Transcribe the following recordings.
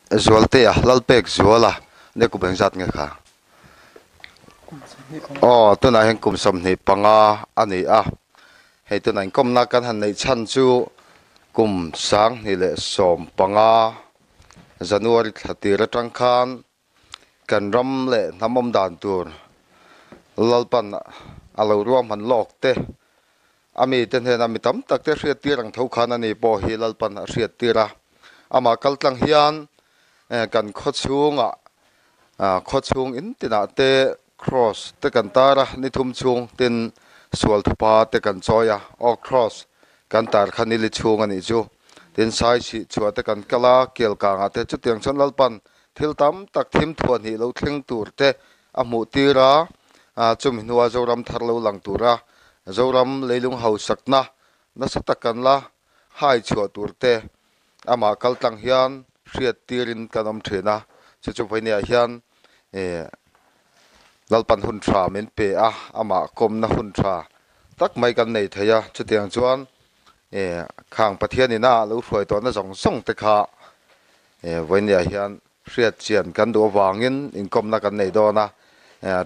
Zualtea, Lalpek Zuala nia kum engzat nge kha? Aw, tunah hian kum 25 a ni a. Hei tunah inkawmna kan han neih chhan chu kum 2015 January thla tir atang khan kan ram leh hnam awm dan tur Lalpan a lo ruahman lawk te, a mite hnena mi tam tak te hriat tir ang tho khan a ni pawh hi Lalpan a hriat tir a. Amah kal tlang hian kan khaw chhungah khaw chhung in tinah te Cross te kan tar a, ni thum chhung tin sual thupa te kan chawi a, aw Cross kan tar kha nili chhung a nih chu. Tin sai chhih chhuah te kan kal a, kel kangah te chutiang chuan Lalpan thil tam tak thim thuah hnih lo thleng tur te a hmuh tir a, chumi hnua Zoram thar lo lang tura Zoram leilung hausakna nasa tak kan la hai chhuah tur te amah kal tlang hian hriat tirin kan awm thin a, chu chu vawinia hian Lalpan hun tha min pe a, amah kawmna hun tha tak mai kan nei thei a, chutiang chuan khang Pathian ina lo hruai tawhna zawng zawng te kha vawinia hian hriat chian kan duh avangin inkawmna kan nei dawn a,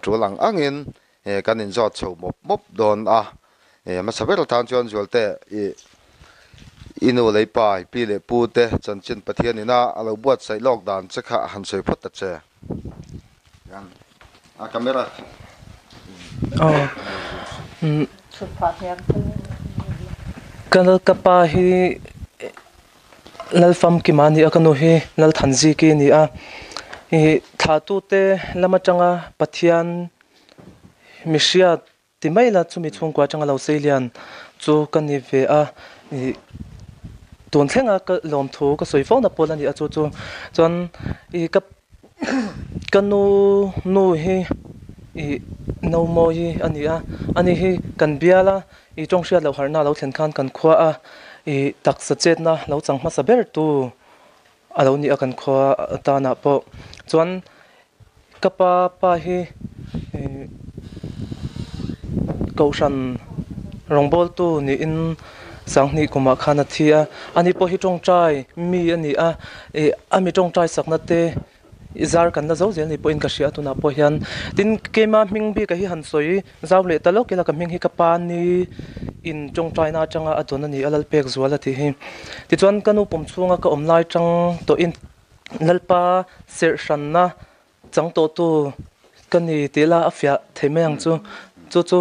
tul ang angin kan inzawt chho mawp mawp dawn a, hmasa ber atan chuan Zualte i i nu lei pa i pi leh pu te chanchin Pathian ina a lo buatsaih lawk dan che kha han sawi phawt ta che. A camera. Ka pa hi Lalfamkima a ni a, ka nu hi Lalthanziki a ni a. Ih thlatute lam atanga Pathian mihria ti mai la chumi chhungkua atanga lo sei lian chu ka ni ve a. Ih tun thlenga ka lawmthu ka sawi fo na pawl a ni a chu chu chuan ih ka ka nu nu hi ih Nomawi a ni a, ani hi kan bial a. I tawng hriat loh harhna lo thlen khan kan khua a i taksa chetna lo chang hmasa ber tu a lo ni a kan khua atanah pawh chuan ka pa pa hi kohhran rawngbawltu niin sanghnih kumah khan a thi a ani pawh hi tawngtai mi a ni a ih a mi tawngtai sakna te I zar kan la zo zel ni pawhin ka hria tunah pawh hian tin keima hming bik a hi han sawi zau leh ta lawk ila ka hming hi ka pa ni in tawngtaina atanga a dawn a ni a Lalpek zual a tih hi tichuan ka nu pum chhunga ka awm lai tang tawhin Lalpa serh hranna chang tawhtu ka ni tih la a fiah thei mai ang chu chu chu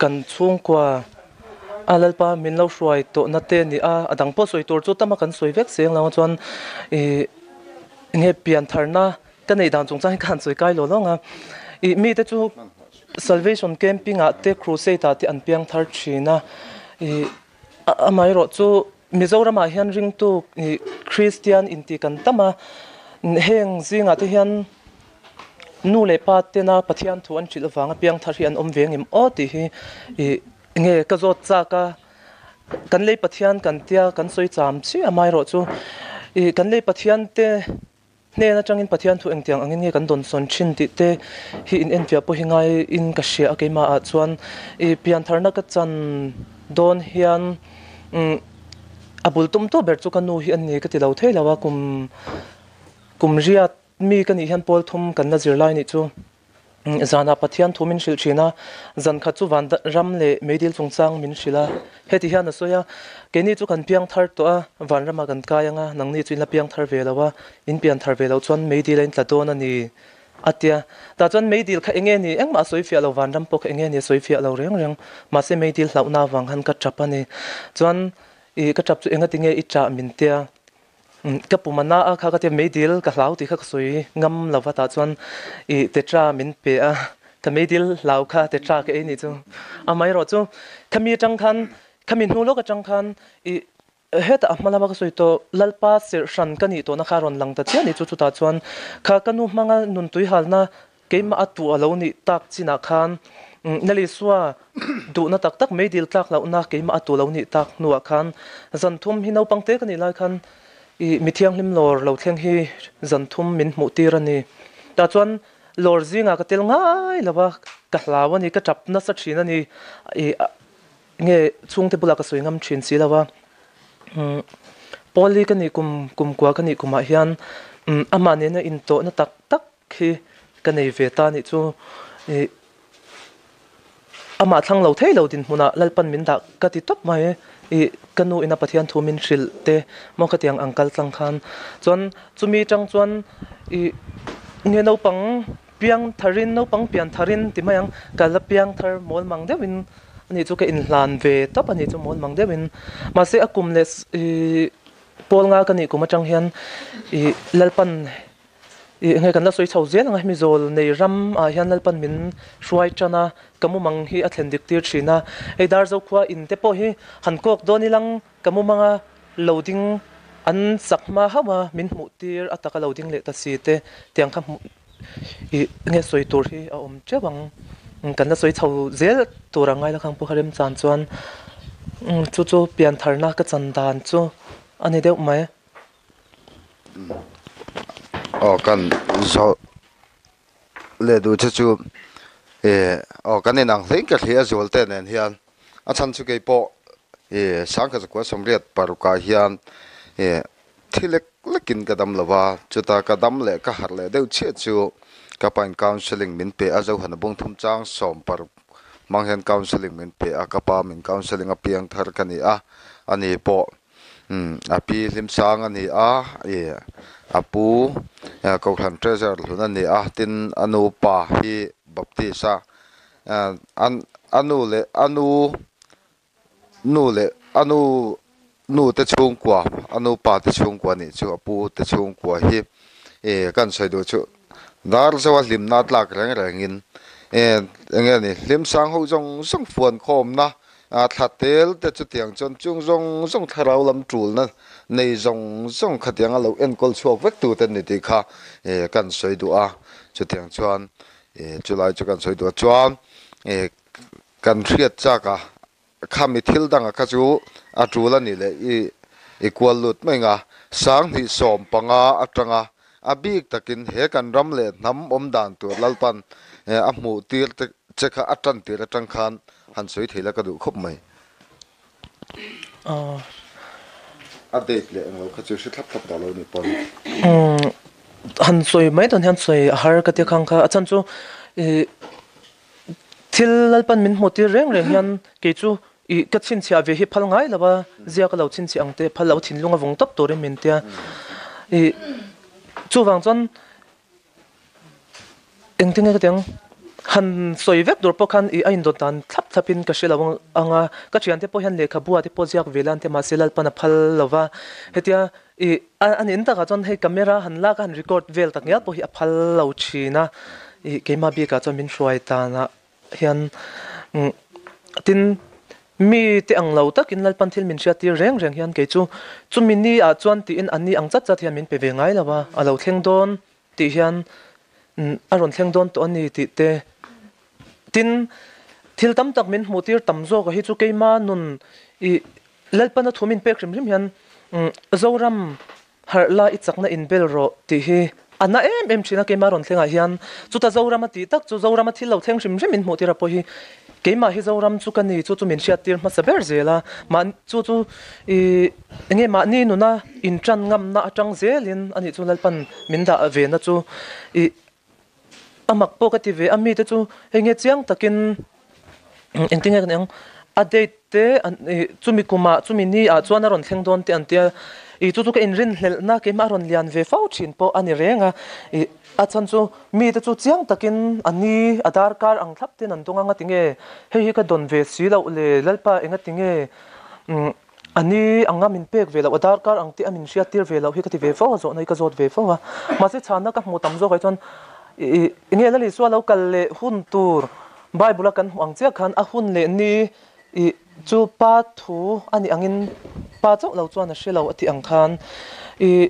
kan chhungkua a Lalpa min lo hruai tawhna te a ni a, a dang pawh sawi tur chu tama kan sawi vek seng lo chuan ih nge pian tharna ka neih dan chung chuan ka han sawi kai lo lawng a, ih mite chu salvation camping ah te crusade ah te an piang thar thin a, ih amaherawh chu Mizoramah hian ringtu ih Kristian intih kan tam a, heng zingah te hian. Nu leh pa tena Pathian thu an hrilh avanga piangthar hi an awm ve ngem aw tih hi ih nge ka zawt chak a, kan lei Pathian kan tia kan sawi cham chiah a maherawh chu ih kan lei Pathian te hnen atangin Pathian thu engtiang angin nge kan dawn sawn thin tih te hi in enfiah pawh hi ngaiin ka hria a keimah ah chuan ih piantharna ka chan dawn hian umm a bul tum tu ber chu ka nu hi a ni ka ti lo thei lo a kum kum riat Mi ka nih hian pawl thum kan la zirlai nih chu zanah Pathian thu min hrilh thin a, zan khat chu van ram leh meidil chungchang min hrilh a. Heti hian a sawi a, Keini chu kan piang thar tawh a, van ramah kan kai ang a, nangni chu in la piang thar ve lo a, in pian thar ve loh chuan meidil a in tla dawn a ni, a ti a. Tah chuan meidil kha enge ni? Engmah a sawi fiah lo, van ram pawh kha enge ni a sawi fiah lo reng reng. Mahse meidil hlauhna avang khan ka tap a ni. Chuan i ka tap chu engati nge i tah min tia? Ka pum a na a kha ka tia meidil ka hlau tih kha ka sawi ngam lo va tah chuan i tetra min pe a ka meidil hlau kha tetra ka ei nih chu amaherawh chu khami atang khan khami hnu lawk atang khan i hetah a hma lama ka sawi tawh Lalpa serh hran ka nih tawhna kha a rawn lang ta chiah nih chu chutah chuan kha ka nu hmanga nun tui halna Keimah a tuah lo nih tak chinah khan Nalisua duhna tak tak meidil tlak lohna keimah a tuah lo nih tak hnuah khan zan thum hi naupang te ka nih lai khan i mi thianghlim lawr lo thleng hi zan thum min hmuh tir a ni. Tah chuan lawr zingah ka tel ngai lo a, ka hlau a ni, ka tap nasa thin a ni. I nge chhungte bulah ka sawi ngam thin si lo a. Pawli ka nih kum kum kua ka nih kumah hian amah nena intawhna tak tak khi ka nei ve ta nih chu ih amah thlang lo thei lo dinhmunah Lalpan min dah ka ti tawp mai ih ka nu ina Pathian thu min hrilh te maw khatiang ang kal tlang khan chuan chumi tang chuan ih nge naupang piang tharin naupang pian tharin ti mai ang ka la piang thar mawl mang deuhin ani chu ka inhlan ve tawp ani chu mawl mang deuhin mahse a kum leh ih pawl nga ka nih kum atang hian ih Lalpan Ih hei kan la sawi chho zel ang a, hemi zawl nei ram ah hian Lalpan min hruai tan a, ka mumang hi a thlen dik tir thin a, hei Darzo khua in te pawh hi han kawk dawn ilang ka mumanga lo ding an sak hma hauh a, min hmuh tir a taka lo ding leh ta si te tiang kha hmuh ih nge sawi tur hi a awm teuh ang, kan la sawi chho zel tur ang ngai la khang pawh rem chan chuan chu chu piantharna ka chan dan chu a ni deuh mai. Aw kan zawh leh duh che chu ih aw kan inang hleng ka hria zual te nen hian a chhan chu kei pawh ih sangkhat zakua sawmriat parukah hian ih thi lek lekin ka dam lo va chuta ka dam leh ka harh leh deuh chiah chu ka pain counselling min pe a Zohana bungthum chang sawm paruk hmang hian counselling min pe a ka pa min counselling a piang thar ka ni a ani pawh. Umm a pi hlimsang a ni a ih a pu kohhran treasurer hlun a ni a tin a nupa hi baptist a an a nu leh a nu nu leh a nu nu te chhungkua a nupa te chhungkua nih chu a pu te chhungkua hi ih kan sawi duh chu dar zawa hlimna tlak reng rengin ih eng nge ni hlimsang ho zawng zawng fuan khawmna A thla tel te chutiang chuan chung zawng zawng thlarau lam tulna nei zawng zawng khatiang a lo enkawl chhuak vek tu te ni tih kha kan sawi duh a, chutiang chuan chulai chu kan sawi duh a chuan kan hriat chak a khami thil danga kha chu a tul a nih leh i i kual lut mai ang a, 2015 atanga a bik takin he kan ram leh hnam awm dan tur Lalpan a hmuh tir te che kha a tan tir atang khan Han sawi thei la ka duh khawp mai. A date leh englo kha chu hre thlap thlap tawh lo ni pawn. Han sawi mai dawn hian sawi a har ka tia khang kha a chhan chu ih thil Lalpan min hmuh tir reng reng hian kei chu ih ka chhinchhiah ve hi phal ngai lo a ziak a lo chhinchhiah ang te phal lo thinlung a vawng tawp turin min tia ih chuvang chuan Engtin nge ka ti ang? Han sawi vek tur pawh khan ih a indawt dan thlap thlapin ka hre lo ang a, ka thiante pawh hian lehkhabu ah te pawh ziak ve la an ti a, mahse Lalpan a phal lo va, hetia ih a nin takah chuan hei camera han lak a han record vel tak ngial pawh hi a phal lo thin a, ih keimah bikah chuan min hruai danah hian tin mi te ang lo takin Lalpan thil min hriat tir reng reng hian kei chu chumi ni ah chuan tiin an ni ang chat chat hian min pe ve ngai lo a, a lo thleng dawn. Tih hian a rawn thleng dawn tawh a ni tih te. Tin, thil tam tak min hmuh tir tam zawk a hi chu keima nun i Lalpana thu min pek hrim hrim hian Zoram harh la i chakna in bel rawh tih hi a na em em thin a keima rawn thlengah hian. Chuta Zoram a tih tak chu Zorama thil lo thleng hrim hrim min hmuh tir a pawh hi keimah hi Zoram chu ka ni chu chu min hriat tir hmasa ber zel a. Mah chu chu i Enge mahni nuna inṭan ngamna aṭang zelin a nih chu Lalpan min dah ve na chu ih a mak pawh ka ti ve a, mite chu hei nge chiang takin engtin nge ka ni ang a date te an ih chumi kumah chumi ni ah chuan a rawn thleng dawn te an tia ih chu chu ka inrinhlelhna keimah a rawn lian ve fo thin pawh a ni reng a ih a chhan chu mite chu chiang takin a ni a darkar ang thlap ten an dawng a ngatinge hei hi ka dawn ve si loh le Lalpa engatinge umm. A ni anga min pek ve loh, a darkar ang tih a min hriat tir ve loh hi ka ti ve fo a, zawhna hi ka zawt ve fo a. Mahse chhanna ka hmuh tam zawk ah chuan ih enge Lal Isua lo kal leh hun tur Bible a kan hmuh ang chiah khan a hun leh ni ih chu Pa thu a nih angin Pa chauh lo chuan a hre lo a tih ang khan ih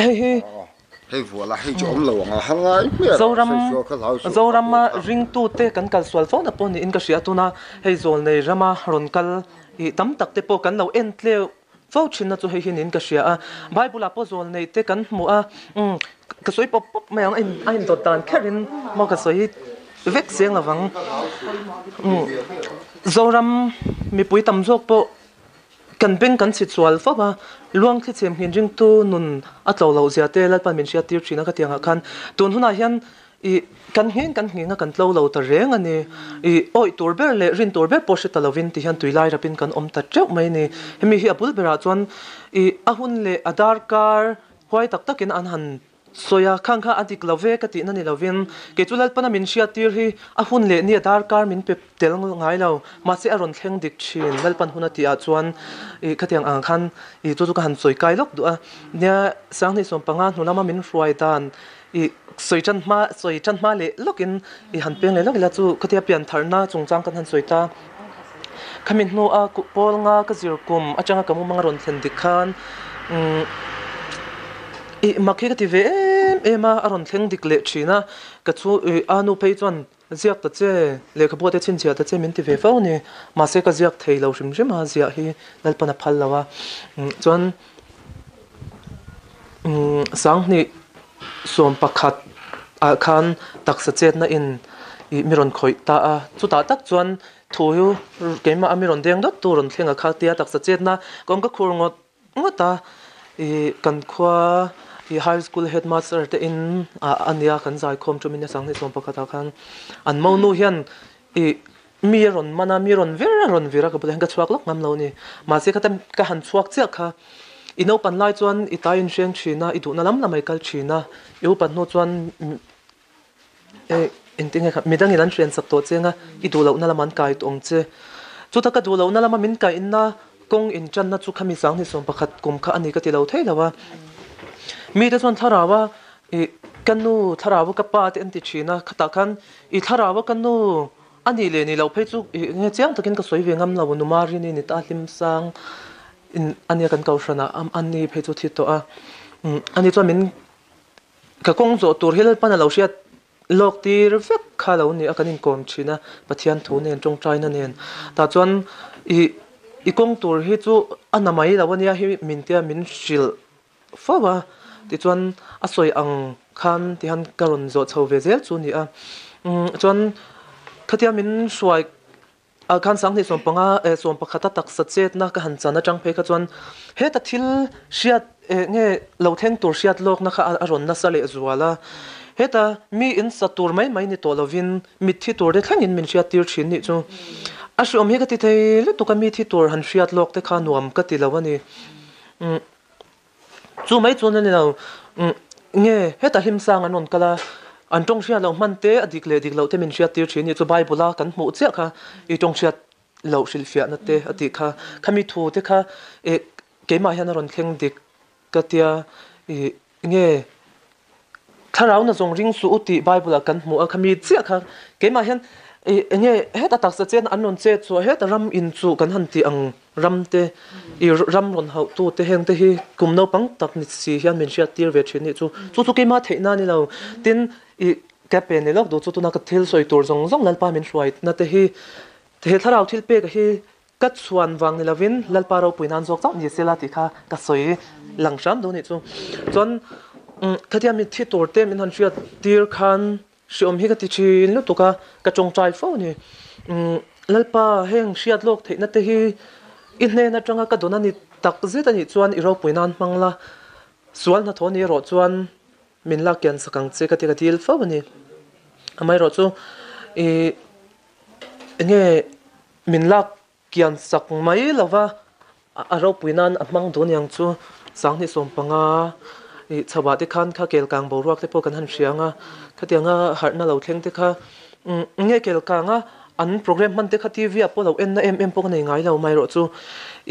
hei hi Hei vuah la hei chu awm lo ang a, hal ngai hmiah lo, Zoram sawi sual kha hlau suh, Zorama ringtute kan kal sual fo na pawh niin ka hria tuna hei Zawlnei rama rawn kal ih tam tak te pawh kan lo en tleu fo thin na chu hei hi niin ka hria a, Bible ah pawh Zawlnei te kan hmu a, umm ka sawi pawp pawp mai ang a in a indawt dan kher in maw ka sawi vek seng lo vang, umm Zoram mipui tam zawk pawh. Kan beng kan chhi chual fo a, luang thli chhem nghin ringtu nun a tlo loh zia te Lalpan min hriat tir thin a ka ti angah khan tun hunah hian i kan ngheng kan ngheng a kan tlo lo ta reng a ni. I awih tur ber leh rin tur ber pawh hre ta lovin ti hian tui lai rapin kan awm ta teuh mai a ni. Hemi hi a bul berah chuan i a hun leh a darkar huai tak takin an han Sawi a, khang kha a dik lo ve ka tihna ni lovin, kei chu Lalpana min hriattir hi a hun leh nia darkar min pe tel ngai lo, mahse a rawn thleng dik thin Lalpan hun a tih ah chuan ih khatiang ang khan ih chu chu ka han sawi kai lawk duh a, nia Sanghnih 15 hnu lama min hruai dan ih sawi tan hma sawi tan hma leh lawkin ih han peng leh lawk ila chu khatia pian tharna chungchang kan han sawi ta. Khami hnua pawl nga ka zir kum atanga ka mumang a rawn thlen dik khan umm ih mak hi ka ti ve em em a, a rawn thleng dik leh thin a, ka chu ih a nu phei chuan ziak ta che lehkhabu te chhinchhiah ta che min ti ve fo a ni, mahse ka ziak thei lo hrim hrim a ziah hi Lalpan a phal lo a, chuan umm sanghnih 11 ah khan taksa chetna in ih mi rawn khawih ta a, chutah tak chuan thu hi keimah a mi rawn deng dawt tu rawn thleng a kha tia taksa chetna ka awm ka khur ngawt ngawt a, ih kan khua ih high school headmaster te in ah a nia kan zaikhawm ṭumin a sanghnih 11 ah khan an monu hian ih mi a rawn man a, mi rawn vir a rawn vir a ka bulah hian ka chhuak lawk ngam lo a ni. Mahse kha ka han chhuak chiah kha i naupan lai chuan i tai in hreng thin a, i duhna lam lamah i kal thin a, i upat hnu chuan engtin nge kha midangin an hrian sak tawh che anga i duh lohna lamah an kai tawh ang che. Chuta ka duh lohna lama min kaihna kawng intanna chu khami sanghnih 11 kum kha a ni ka ti lo thei lo a. Mite chuan thlarau a ih ka nu thlarau a ka pa te an ti thin a, khatah khan i thlarau a ka nu A nih leh nih loh phei chu ih nge chiang takin ka sawi ve ngam lo, Numarini ni ta hlim sang in a nia kan kohhran ah a ni phei chu thi tawh a, umm a ni chuan min ka kawng zawh tur hi Lalpan a lo hriat lawk tir vek kha lo ni a kan inkawm thin a, Pathian thu nen tawngtaina nen tah chuan ih i kawng tur hi chu a na mai lo a nia hi min tia min hrilh fo a, tichuan a sawi ang khan tihian ka rawn zawh chho ve zel chu a ni a, umm chuan khatia min hruai ah khan 20 15 eh 11 a taksa chetna ka han chan atang phei kha chuan heta thil hriat eh nge lo thleng tur hriat lawkna kha a rawn nasa leh zual a, heta mi in sa tur mai mai ni tawh lovin mitthi tur te thlengin min hriat tir thin nih chu a hriawm hi ka ti thei lutuk a mi thi tur han hriat lawk te kha nuam ka ti lo a ni. Umm chu mai chuan a ni lo, umm nge heta hlimsang an rawn kal a, an tawng hriat loh hman te a dik leh dik loh te min hriat tir thin ni chu Bible a kan hmuh chiah kha i tawng hriat loh hrilhfiahna te a tih kha, khami thu te kha eh keimah hian a rawn thleng dik ka tia ih nge Thlarau na zawng ring suh u tih Bible ah kan hmu a, khami chiah kha keimah hian ih enge heta taksa chen an rawn chet chhuah heta ram in chuh kan han tih ang ram te ih ram rawn hauh tu te heng te hi kum naupang tak ni si hian min hriat tir ve thin nih chu chu chu keimah theih na ni lo tin ih ka pe ni lawk duh chu tuna ka thil sawi tur zawng zawng Lalpa min hruai na te hi he thlarau thil pek hi Ka chhuan vang ni lovin Lalpa ropui nan zawk chauh ni sela tih kha ka sawi lang hram duh a nih chu. Chuan khatia mi thi tur te min han hriat tir khan hriawm hi ka ti thin lutuk a, ka tawngtai fo a ni. Lalpa heng hriat lawk theihna te hi i hnen atanga ka dawn a ni tak zet a nih chuan i ropui nan hmang la, sual hnathawh ni erawh chuan min lak kian sak ang che ka ti ka dil fo a ni. Amaherawhchu ih enge Min lak kian sak mai lo va, a ropui nan a hmang duh aniang chu 2015 ih chhoah te khan kha kelkang boruak te pawh kan han hria ang a, khatianga harhna lo thleng te kha nge kelkanga an program hman te kha TV ah pawh lo en na em em pawh ka nei ngai lo mai erawh chu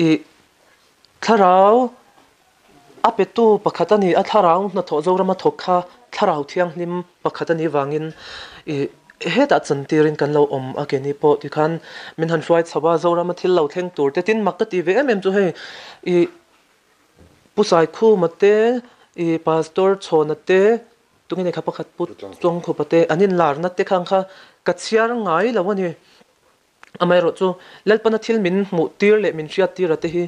ih thlarau A petu pakhat a ni a, thlarau hnathawh Zorama thawk kha thlarau thianghlim pakhat a nih vangin ih hetah chantirin kan lo awm a ke ni pawh tikhan min han hruai chho a, Zorama thil lo thleng tur te tin mak ka ti ve em em chu hei ih Pu Saikhuma te ih Pastor Chhawna te tunge nei kha pakhat Pu Tlawngkhupa te an inlarna te khang kha ka chhiar ngai lo a ni. Amaherawh chu Lalpana thil min hmuh tir leh min hriat tir a te hi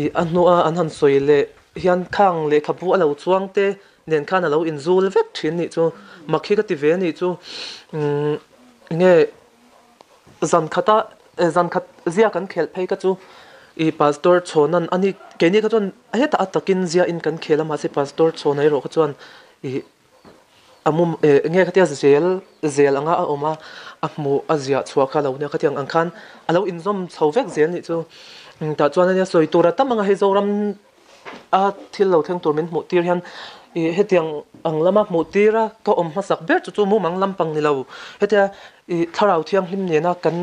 ih a hnua an han sawi leh hian khang lehkhabu a lo chuang te nen khan a lo inzul vek thin nih chu mak hi ka ti ve nih chu umm nge zan khata zan khat zia kan khelh phei kha chu. I Pastor Chhawna'n ani keini kha chuan hetah a takin ziahin kan khel a mahse Pastor Chhawna erawh kha chuan ih a mum eh nge khatia zel zel anga a awm a a hmuh a ziah chhuah kha lo nia khatiang ang khan a lo inzawm chho vek zel nih chu tah chuan ania sawi tur a tam anga hei Zoram a thil lo thleng tur min hmuh tir hian ih hetiang ang lama hmuh tir a ka awm hmasak ber chu chu mumang lampang ni lo hetia ih thlarau thianghlim nena kan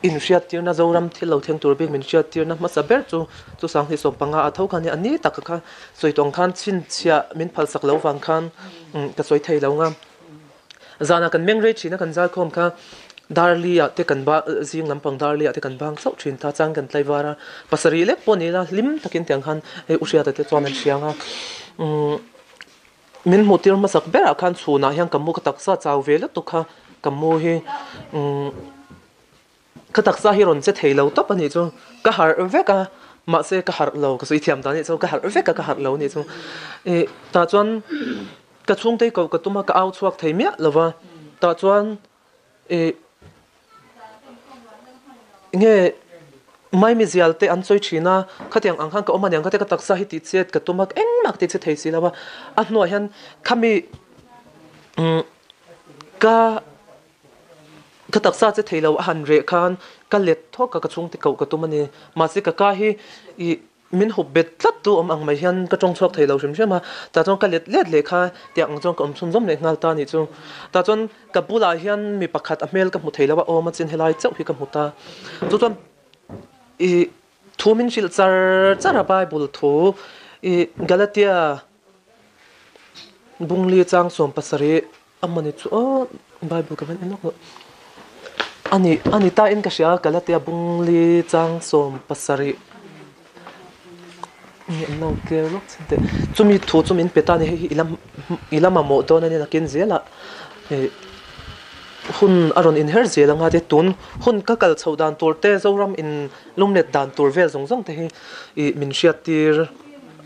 Inhriattirna Zoram thil lo thleng tur bik min hriattirna hmasa ber chu chu 2015 a tho kha nia, a ni tak kha sawi tawng khan chhinchhiah min phalsak lo vang khan ka sawi thei lo nga. Zanah kan meng rei thin a kan zalkhawm kha Darli ah te kan ba zing lampang Darli ah te kan bang chauh thin ta chang kan tlaivar a, pasarih lek pawh ni ila hlim takin tiang khan hei u Hriata te chuan an hria ang a. Min hmuh tir hmasak berah khan chhunah hian ka mu ka taksa chau ve lutuk kha ka mu hi umm ka taksa hi rawn che thei lo tawp a nih chu ka harh vek a mahse ka harh lo ka sawi thiam dan a nih chu ka harh vek a ka harh lo a nih chu ih tah chuan ka chhungte koh ka tum a ka au chhuak thei miah lo va tah chuan Ih nge Maimi zial te an sawi thin a, khatiang ang khan ka awm aniang khatia ka taksa hi tih chet ka tum a, engmah ka tih che thei si lo a, a hnuah hian khami umm ka ka taksa che thei lo a han reh khan ka let thawk a ka chhungte koh ka tum a ni, mahse ka ka hi ih Min hup bet tlat tu awm ang mai hian ka tawng chhuak thei lo hrim hrim a, tah chuan ka let let leh kha tiang ang chuan ka awm chhunzawm leh nghal ta a nih chu. Tah chuan ka bulah hian mi pakhat a hmel ka hmu thei lo a, awm a chin helai chauh hi ka hmu ta. Chu chuan ih thu min hrilh char char a Bible thu ih Galatia Bungli chang 17 A mawni chu aw Bible ka van en lawk loh. A ni a ni ta in ka hria Galatia bungli chang 17 nge an lo clear lawk chin teh. Chumi thu chu min pe ta a ni hei hi i la i la mamawh dawn a ni nakin zelah ih hun a rawn inher zel anga te tun hun ka kal chhoh dan tur te Zoram in lumlet dan tur vel zawng zawng te hi ih min hriat tir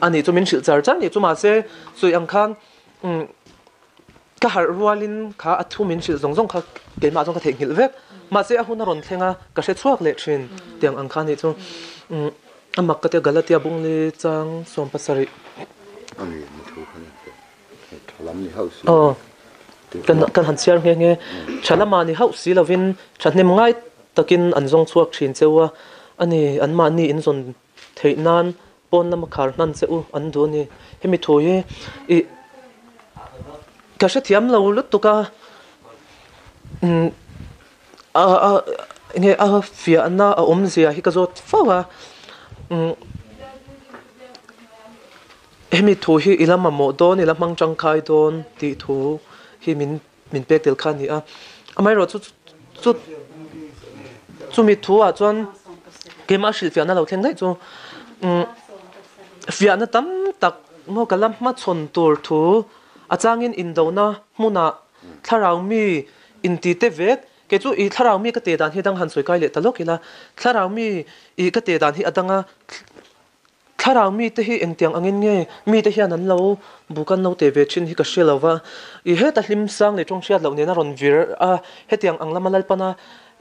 a nih chu min hrilh char char a nih chu mahse sawi ang khan umm. Ka harh rualin kha a thu min hrilh zawng zawng kha keimah chuan ka theihnghilh vek. Mahse a hun a rawn thleng a, ka hre chhuak leh thin tiang ang kha a nih chu. A mak ka tia Galatia bungli chang 17. A ni, ni thu kha ni teh. Hei tha lam ni hauh si Aw, kan kan han chhiar nghe nghe. Tha lamah ni hauh si lovin thahnem ngai takin an zawng chhuak thin cheu a, a ni, anmahni inzawn theih nan Pawn lama khar hnan che u an duh a ni. Hemi thu hi ih ka hrethiam lo lutuk a, umm a a enge a fiahna a awmzia hi ka zawt fo a, umm hemi thu hi i la mamawh dawn i la hmang tangkai dawn tih thu hi min min pek tel kha a ni a. Amaherawhchu chu chumi thu ah chuan keimah hrilhfiahna lo thleng daih chu umm fiahna tam tak maw ka la hmachhawn tur thu a changin indona hmunah thlarau mi inti te vek kei chu ih thlarau mi ka teh dan hi dang han sawi kai leh ta lawk ila thlarau mi ih ka teh dan hi a dang a. Thlarau mite hi engtiang angin nge mite hian an lo buk an lo teh ve thin hi ka hre lo va, i heta hlim sang leh tawng hriat loh nena rawn vir a, hetiang ang lama Lalpana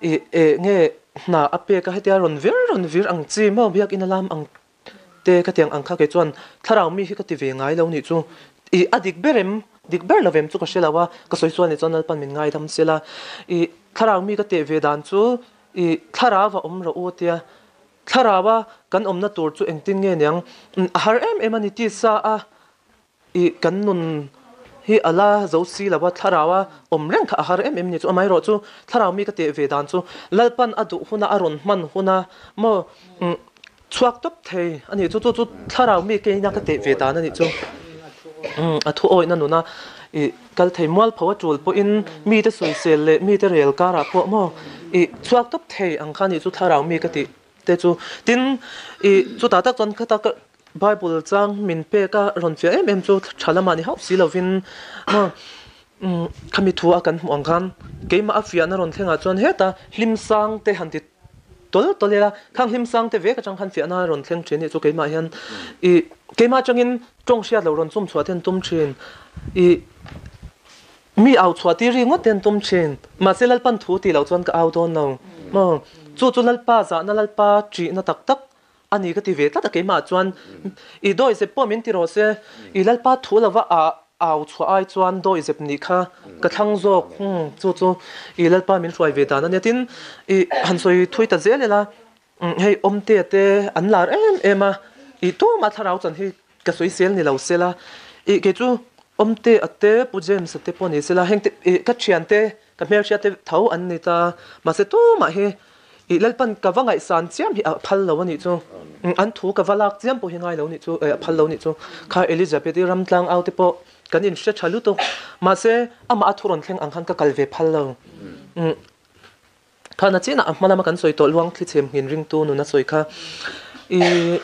i eh nge hna a pek a, hetia rawn vir rawn vir ang chi maw biakinn a lam ang te khatiang ang kha kei chuan thlarau mi hi ka ti ve ngai lo nih chu i a dik ber em dik ber lo em chu ka hre lo a, ka sawi chuan nih chuan Lalpan min ngaidam sela i thlarau mi ka teh ve dan chu i thlarau a awm rawh u tia Thlarau-a kan awmna tur chu engtin nge niang? A har em em a ni tisa a ih kan nun hi a la zo si lo a, thlarau-a awm reng kha a har em em ni chu. Amaherawh chu thlarau mi ka teh ve dan chu Lalpan a duh huna a rawn hman huna maw chhuak tawp thei a nih chu. Chu chu thlarau mi keina ka teh ve dan a nih chu. A thu awihna nuna ih kal thei mualpho a tul pawhin mite sawisel leh mite rel karah pawh maw ih chhuak tawp thei ang kha nih chu thlarau mi ka tih te chu. Tin, ih chutah tak chuan khata ka Bible chang min pek a rawn fiah em em chu tha lamah ni hauh si lovin maw khami thu a kan hmuh ang khan keimah a fiahna rawn thlengah chuan heta hlim sang te han ti tawl tawl ila khang hlim sang te vek atang khan fiahna a rawn thleng thin nih chu keimah hian ih keimah atangin tawng hriat loh rawn chum chhuah te an tum thin ih mi au chhuah tir ringawt te an tum thin mahse Lalpan thu tih loh chuan ka au dawn lo maw chu chu Lalpa zahna Lalpa ṭihna tak tak. a ni ka ti ve tlat a keimah chuan i dawihzep pawh min ti rawh se i Lalpa thu lova a au chhuah ai chuan dawihzep nih kha ka thlang zawk chu chu i Lalpa min hruai ve dan a nia tin i han sawi thui ta zel ila hei Awmtea te an lar em em a i tumah thlarau chan hi Ka sawisel ni lo sela, ih kei chu Awmte a te, Pu James a te pawh ni sela, heng te ih ka thian te, ka hmelhriat te tho an ni ta, mahse tumah hi ih Lalpan ka va ngaihsan chiam hi a phal lo a nih chu, an thu ka va lak chiam pawh hi ngai lo nih chu, a phal lo nih chu, kha Elizabeth i ramtlang au te pawh kan inhre tha lutuk, mahse amah a thu rawn thleng ang khan ka kal ve phal lo. Kha na chinah a hma lama kan sawi tawh luang thlichhem nghin ringtu nun a sawi kha ih.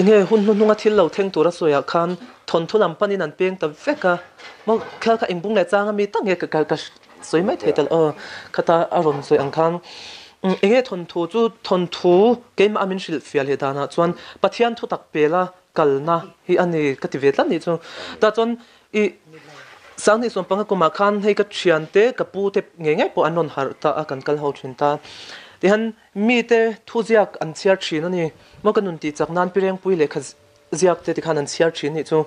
Enge hun hnuhnunga thil lo thleng tura sawiah khan thawnthu lam panin an peng ta vek a, maw khel kha inbung leh chang ami tak nge ka ka sawi mai thei ta lo aw, khata a rawn sawi ang khan enge thawnthu chu thawnthu keimah a min hrilh fiah leh danah chuan Pathian thu tak pela kalna hi a ni ka ti ve tlat nih chu. Tah chuan i Sanghnih sawmpanga kumah khan hei ka thiante ka pu te ngei ngei pawh an rawn harh ta a kan kal ho thin ta tihian Mite thuziak an chhiar thin a ni. Maw ka nun tih chak nan Pirengpui lehkha ziak te tikhan an chhiar thin nih chu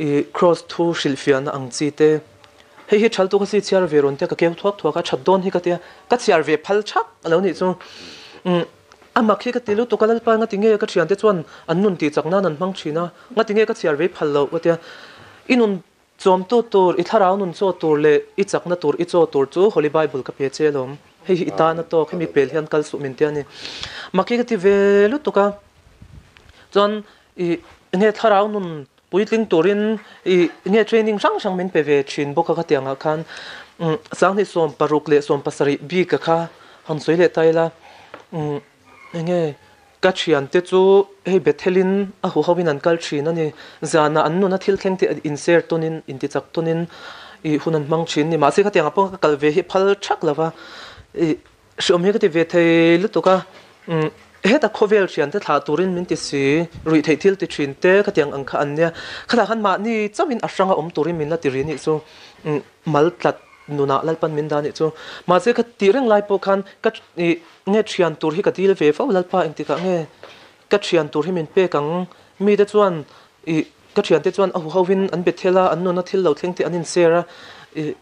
i Kraws thu hrilhfiahna ang chi te. Hei hi thaltu ka si chhiar ve rawn tia ka keu thuak thuak a, that dawn hi ka tia ka chhiar ve phal thak a lo nih chu. Umm a mak hi ka ti lutuk a Lalpa ngati nge ka thiante chuan an nun tih chak nan an hmang thin a, ngati nge ka chhiar ve phal loh ka tia. I nun Chawmtu tur, i thlarau nun chaw tur leh i chakna tur i chaw tur chu Holy Bible ka pe che alawm. Hei hi i tan a tawk, hemi pel hian kal suh min ti a ni. Mak hi ka ti ve lutuk a, chuan i nge thlarau nun puitling turin i nge training hrang hrang min pe ve thin bawk a ka tiangah khan sanghnih 16 leh 17 bik a kha han sawi leh ta ila enge Ka thiante chu hei Bethelin a huhoin an kal thin a ni. Zanah an nuna thil thleng te inser tawnin, intichak tawnin i hun an hmang thin a ni. Mahse khatiang ah pawh ka kal ve hi phal thak lo va, i hriawm hi ka ti ve thei lutuk a. Heta khawvel thiante thlah turin min ti si, ruih theih thil ti thin te khatiang ang kha an nia. Khatah khan mahni chauhin a hranga awm turin min la ti ri nih chu mal tlat nunah Lalpan min dah nih chu. Mahse ka tih reng lai pawh khan ka i Nge thian tur hi ka dil ve fo Lalpa engtikah nge ka thian tur hi min pek ang? Mite chuan ih ka thiante chuan a huhoin an be thel a, an nuna thil lo thleng te an inshare a, ih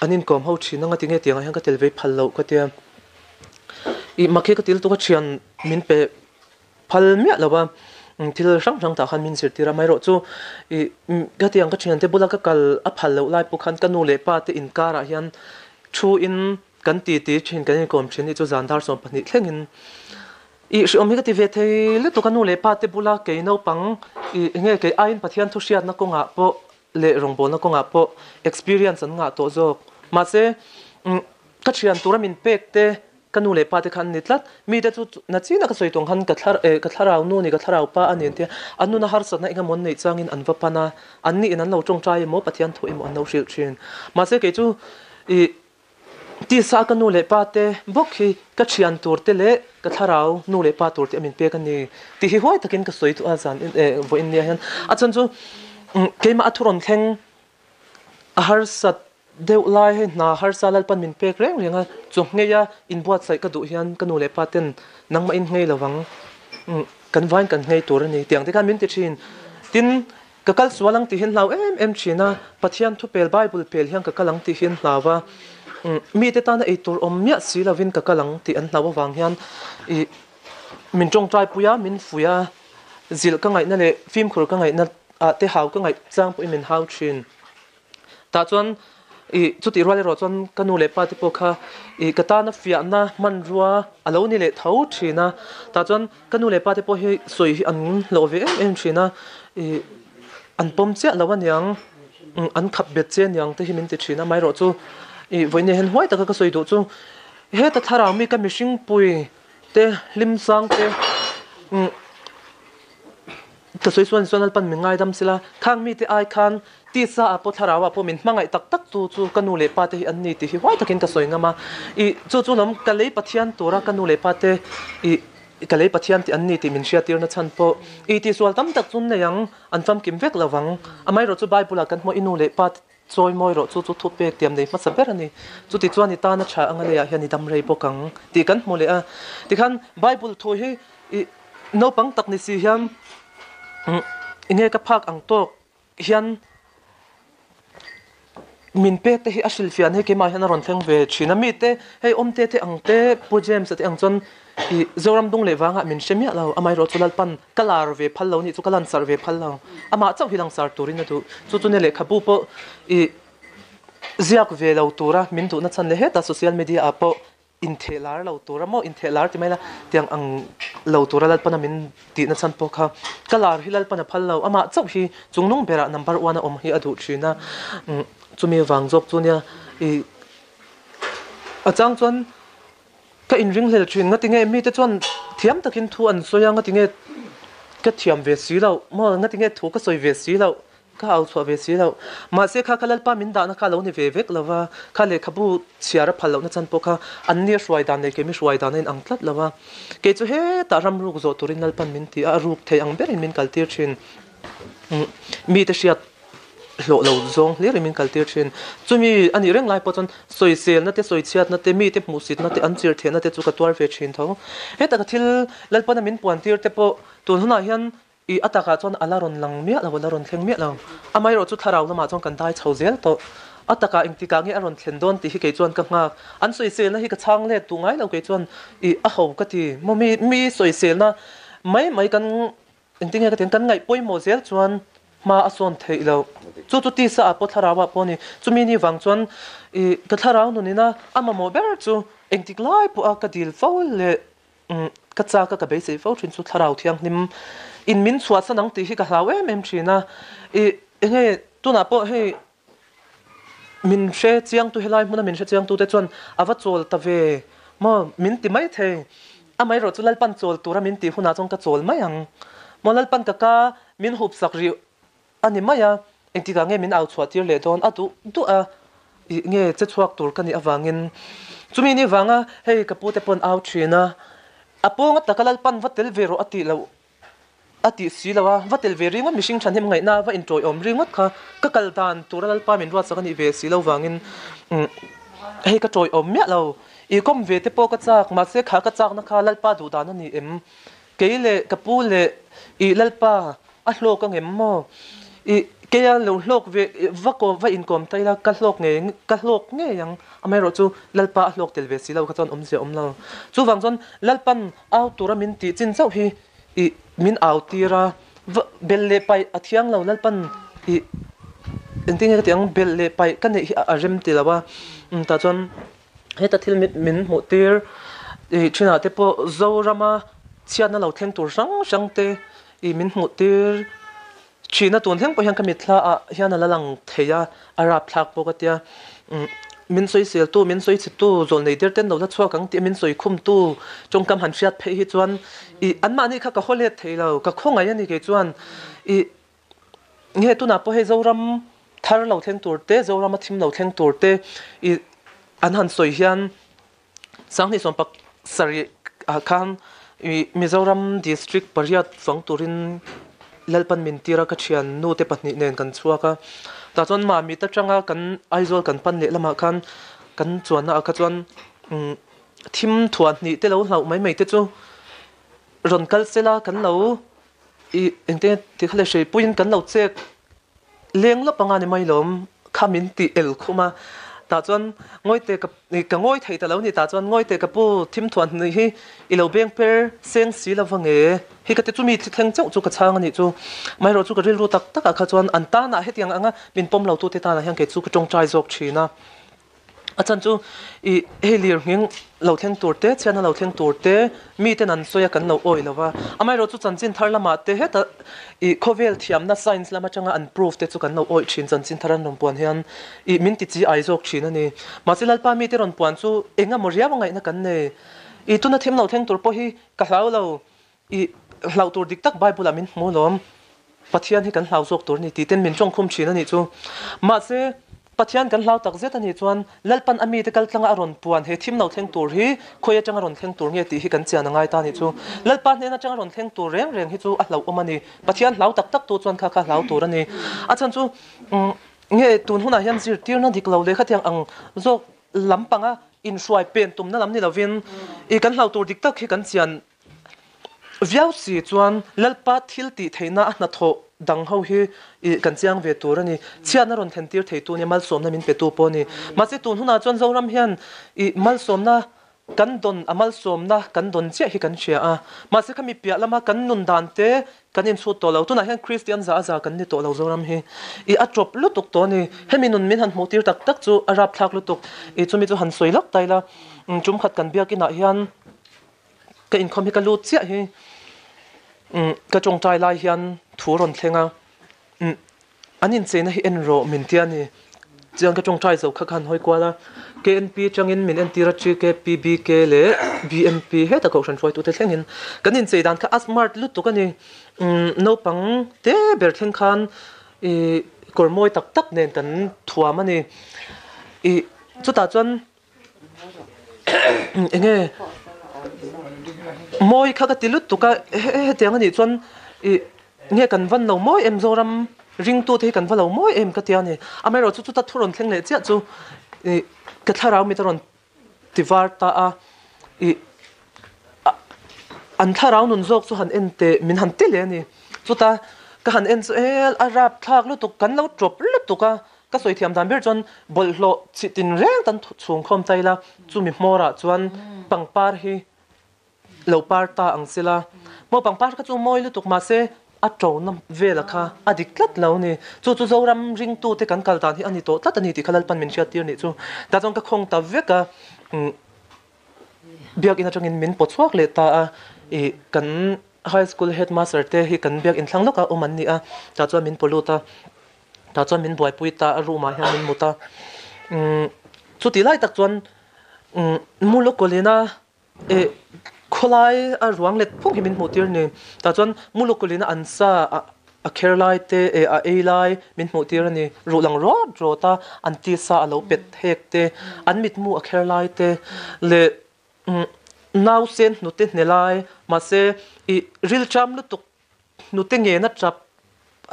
an inkawm ho thin anga tinge tiangah hian ka tel ve phal loh ka tia. Ih mak hi ka til tuk a thian min pe phal miah lo a, thil hrang hrang tah khan min zirtir a, amaherawh chu ih ka tiang ka thiante bula ka kal a phal loh lai pawh khan ka nu leh pa te inkarah hian thu in Kan ti ti thin, kan inkawm thin nih chu zan dar 12 thlengin ih hriawm hi ka ti ve thei lutuk a, nu leh pa te bula kei naupang ih nge kei aiin Pathian thu hriatna kawngah pawh leh rawngbawlna kawngah pawh experience an ngah tawh zawk. Mahse ka thian tura min pek te ka nu leh pa te kha an ni tlat. Mite chu na china ka sawi tawng khan ka thlar eh ka thlarau nu ni ka thlarau pa a ni an tia, an nuna harsatna eng emaw an neih changin an va pan a, an niin an lo tawngtai emaw Pathian thu emaw an lo hrilh thin. Mahse kei chu ih Tisa ka nu leh pa te bawk hi ka thian tur te leh ka thlarau nu leh pa tur te a min pek a ni tih hi huai takin ka sawi duh a zan vawiin nia hian a chhan chu keimah a thu rawn thleng a harsat deuh lai hei hna harsa Lalpan min pek reng reng a chu ngei a inbuatsaih ka duh hian ka nu leh pa ten nangmah in ngei lovang kan vain kan ngei tur a ni tiang te khan min ti thin tin Ka kal sual ang tih hian hlau em em thin a, Pathian thupel Bible pel hian ka kal ang tih hian hlau a, mite tana ei tur awm miah si lovin ka kal ang tih an hlau avang hian ih min tawngtai pui a, min fuih a, zilh ka ngaihna leh fimkhur ka ngaihna ah te hau ka ngaih chang pawhin min hau thin. Tah chuan ih chutih rual erawh chuan ka nu leh pa te pawh kha ih ka tana fiahna hmanrua a lo ni leh tho thin a, tah chuan ka nu leh pa te pawh hi sawi hi an hlawh ve em em thin a, ih an pawm chiah lo aniang an khap bet che aniang te hi min ti thin a, amaherawh chu ih vawiin hian huai taka ka sawi duh chu heta thlarau mi ka mihring pui te hlim sang te umm. Ka sawi chuan chuan Lalpan min ngaidam sila, khang mite ai khan tisa ah pawh thlarau ah pawh min hmangaih tak tak tu chu ka nu leh pa te hi an ni tih hi huai takin ka sawi ngam a. Ih chu chu lam ka lei Pathian tura ka nu leh pa te ih ka lei Pathian tih an ni tih min hriattirna chhan pawh ih tihsual tam tak chu nei ang, an famkim vek lo vang. Amaherawh chu Bible ah kan hmuh i nu leh pa te chawi mawi rawh chu chu thupek tiam nei hmasa ber a ni. Chuti chuan i tana tha anga leiah hian i dam rei bawk ang tih kan hmu leh a. Tikhan Bible thu hi ih. Naupang tak ni si hian enge ka phak ang tawk hian min pek te hi a hrilhfiah an hei keimah hian a rawn thleng ve thin a. Mite hei awmte te ang te Pu James a te ang chuan ih Zoram dung leh vangah min hre miah lo. Amaherawhchu chu Lalpan ka lar ve phal lo nih chu ka lansar ve phal lo. Amah chauh hi langsar turin a duh. Chu chu nia lehkhabu pawh ih ziak ve lo tura min duhna chhan leh hetah social media ah pawh Intheh lar lo tur a maw? Intheh lar ti mai la, tiang ang lo tura Lalpana min tihna chhan pawh kha ka lar hi Lalpana phal lo, amah chauh hi chungnung berah number one a awm hi a duh thin a, chumi vang zawk chu nia i a chang chuan ka inringhlel thin, ngatinge mite chuan thiam takin thu an sawi a, ngatinge ka thiam ve si loh maw, ngatinge thu ka sawi ve si loh. Ka au chhuah ve si loh. Mahse kha ka Lalpa min dahna kha a lo ni ve vek lo va, kha lehkhabu chhiar a phal lohna chan pawh kha an nia hruai dan leh keimi hruai dan a inang tlat lo va. Kei chu hetah ram ruk zawh turin Lalpan min ti a, a ruk thei ang berin min kaltir thin. Mite hriat hlawh lo zawng hlirin min kaltir thin. Chumi a nih reng lai pawh chuan sawiselna te, sawichhiatna te, mite hmuhsitna te, an chirhthehna te chu ka tuar ve thin tho. Heta ka thil Lalpana min puantir te pawh tun hunah hian I a takah chuan a la rawn lang miah lo, a la rawn thleng miah lo. Amaherawh chu thlarau lamah chuan kan dai chho zel tawh. A takah engtikah nge a rawn thlen dawn tih hi kei chuan ka nghak. An sawiselna hi ka chhang let duh ngai lo kei chuan i a ho ka ti. Maw mi mi sawiselna mai mai kan engtinge ka ti ang kan ngaih pawimawh zel chuan hma a sawn theih loh. Chu chu tisa ah pawh thlarau ah pawh a ni. Chumi ni vang chuan i ka thlarau nunina a mamawh ber chu engtik lai pawha ka dil fo leh Ka chak a ka beisei fo thin chu thlarau thianghlim in min chhuahsan ang tih hi ka hlau em em thin a, i enge tunah pawh hei min hre chiangtu helai hmuna min hre chiangtu te chuan a va chawl ta ve maw min ti mai thei, amaherawh chu Lalpan chawl tura min tih hunah chuan ka chawl mai ang maw Lalpan ka ka min hup sak rih a ni mai a, engtikah nge min au chhuah tir leh dawn a duh duh a, ih nge che chhuak tur ka nih avangin chumi ni vanga hei ka pu te pawn au thin a, a pawnga taka Lalpan va tel ve rawh a tih loh a tih si lo a, va tel ve ringawt mihring thahnem ngaihna va intawiawm ringawt kha ka kal dan tura Lalpa min ruatsak a nih ve si lo vangin hei ka tawiawm miah lo, ih kawm ve te pawh ka chak mahse kha ka chakna kha Lalpa duh dan a ni em? Kei leh ka pu leh ih Lalpa A hlawk ang em maw? I keia lo hlawk ve va kawm va inkawm ta ila ka hlawk ngei ka hlawk ngei ang. Amaherawh chu Lalpa a hlawk tel ve si lo kha chuan awmzia awm lo. Chuvang chuan Lalpan au tura min tih chin chauh hi i min au tir a, va belh leh paih a thiang lo Lalpan i engtin nge ka tih ang belh leh paih ka neih hi a rem ti lo a. Tah chuan heta thil min hmuh tir i thinah te pawh Zorama chhiatna lo thleng tur hrang hrang te I min hmuh tir thihna tun thleng pawh hian ka mitthla ah hian a la lang thei a, a rapthlak pawh ka tia. Min sawisel tu, min sawi chhe tu, zawl nei der ten lo la chhuak ang tih a min sawi khum tu tawngkam han hriat phei hi chuan i anmahni kha ka haw let thei lo, ka khawngaih a ni kei chuan. I nge tunah pawh hei Zoram thar lo thleng tur te, Zoram a thim lo thleng tur te i an han sawi hian 2017 ah khan Mizoram District pariat fang turin Lalpan min tir a, ka thian nu te pahnih nen kan chhuak a. Tah chuan Mamit atanga kan Aizawl kan pan leh lamah khan kan chuanna ah kha chuan thim thuah hnih te lo hlauh mai mai te chu rawn kal sela kan lo ih engtin nge tih kha le hreipuiin kan lo chek Leng lawp anga ni mai lawm kha min tih el khum a, tah chuan Ngawite ka ka ngawi thei ta lo ni, tah chuan Ngawite ka pu thim thuan hnuih hi i lo beng per seng si lo va nge hi ka ti chumi thli thleng chauh chu ka chhang a nih chu. Amaherawh chu ka rilru tak takah kha chuan an tanah hetiang anga min pawm lo tute tanah hian kei chu ka tawngtai zawk thin a. A chan chu i hei lir nghing lo thleng tur te, chhiatna lo thleng tur te, miten an sawi a kan lo awih lo va. Amaherawh chu chanchin thar lamah te heta i khawvel thiamna science lam atanga an proof te chu kan lo awih thin chanchin thar an rawn puan hian i min ti chi ai zawk thin a ni. Mahse Lalpa mite rawn puan chu eng emaw riau a ngaihna kan nei. I tuna thim lo thleng tur pawh hi ka hlau lo. I hlauh tur dik tak Bible ah min hmu alawm. Pathian hi kan hlau zawk tur a ni tih ten min tawngkhum thin a nih chu. Mahse, Pathian kan hlau tak zet a nih chuan Lalpan a mite kal tlanga a rawn puan he thim lo thleng tur hi khawi atanga rawn thleng tur nge tih hi kan chian a ngai ta a nih chu. Lalpa hnen atanga rawn thleng tur reng reng hi chu a hlauhawm a ni. Pathian hlau tak tak tu chuan kha kha hlau tur a ni. A chhan chu nge tun hunah hian zirtirna dik lo leh khatiang ang zawk lampanga inhruai pen tumna lam ni lovin i kan hlau tur dik tak hi kan chian. Viau si chuan Lalpa thil tih theihna a hnathawh dang ho hi i kan chiang ve tur a ni. Chhiatna rawn thlen tir theitu a nia, malsawmna min petu pawh a ni. Mahse tun hunah chuan Zoram hian i malsawmna kan dawn a malsawmna kan dawn chiah hi kan hria a. Mahse khami piah lama kan nun dan te kan inchhut tawh lo. Tunah hian Kristian za a za kan ni tawh lo Zoram hi. I a tawp lutuk tawh a ni. Hemi nun min han hmuh tir tak tak chu a rapthlak lutuk. I chumi chu han sawi lawk ta ila, tum khat kan biakinah hian Ka inkhawm hi ka lut chiah hi ka tawngtai lai hian thu rawn thleng a, an incheina hi en rawh min tia ni. Chuan ka tawngtai zo kha khan hawi kual a, KNP atangin min entir a TK, PBK leh BMP heta kohhran hruaitute thlengin kan inchei dan kha a smart lutuk a ni. Naupang te ber thleng khan ih kawr mawi tak tak nen kan thuam a ni. Ih chutah chuan Enge mawi kha ka ti lutuk a hetiang anih chuan ih nge kan van lo mawi em Zoram ringtu te hi kan va lo mawi em ka ti a ni. Amaherawh chu chuta thu rawn thleng leh chiah chu ih ka thlarau mit a rawn ti var ta a ih an thlarau nun zawk chu han en teh min han ti leh a ni. Chuta ka han en chu e a rapthlak lutuk kan lo tawp lutuk a. Ka sawi thiam dan ber chuan bawlhhlawh chih tin reng tan chhung khawm ta ila, chumi hmawrah chuan pangpar hi lo par ta ang sila. Maw pangpar kha chu mawi lutuk mahse a tona vela kha a dik tlat lo ni. Chu chu Zoram ringtute kan kal dan hi a ni tawh tlat a ni tih kha Lalpan min hriat tir nih chu. Tah chuan ka khawng ta vek a, biakinn atangin min pawt chhuak leh ta a, ih kan high school headmaster te hi kan biakinn thlang lawkah awm an ni a, tah chuan min pawlut a. Tah chuan min buaipui ta a, room ah hian min mut a. Umm chutih lai tak chuan umm Mulukawlina eh khawlai a ruang let phung hi min hmuh tir a ni. Tah chuan Mulukawlina an sa a kher lai te eh a ei lai min hmuh tir a ni. Ruh lang rawt rawt a an tisa a lo pet hek te, an mitmu a kher lai te leh umm nausen hnute hne lai mahse ih rilṭam lutuk Hnute ngena tap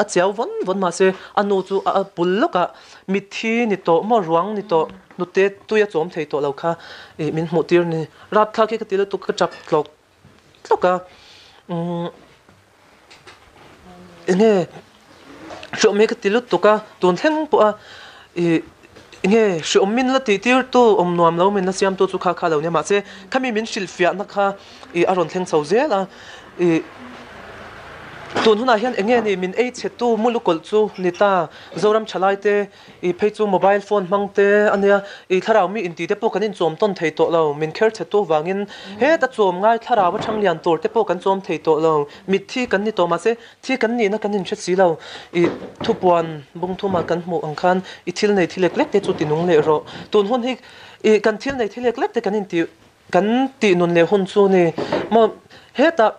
a chiau vawn vawn mahse a nu chu a bul lawkah mitthi ni tawh maw ruang ni tawh hnute tui a chawm thei tawh lo kha ih min hmuh tir ni. Rapthlak hi ka ti lutuk ka tap tlawk tlawk a umm enge hreawm hi ka ti lutuk a tun thleng pawh a ih enge hreawm min la tih tir tu awm nuam lo min la siam tu chu kha kha lo nia mahse khami min hrilhfiahna kha ih a rawn thleng chho zel a. I tun hunah hian eng nge ni min ei chhe tu mu lukawlh chu ni ta Zoram thalai te i phei chu mobile phone hmang te a nia i thlarau mi inti te pawh kan inchawm tawn thei tawh lo min kher chhe tu vangin heta chawm ngai thlarau a thang lian tur te pawh kan chawm thei tawh lo mitthi kan ni tawh mahse thi kan nihna kan inhre si lo i thupuan bungthuma kan hmuh ang khan i thil nei thi lek lek te chu ti nung leh rawh tun hun hi i kan thil nei thi lek lek te kan inti Kan tih nun leh hun chu ni maw hetah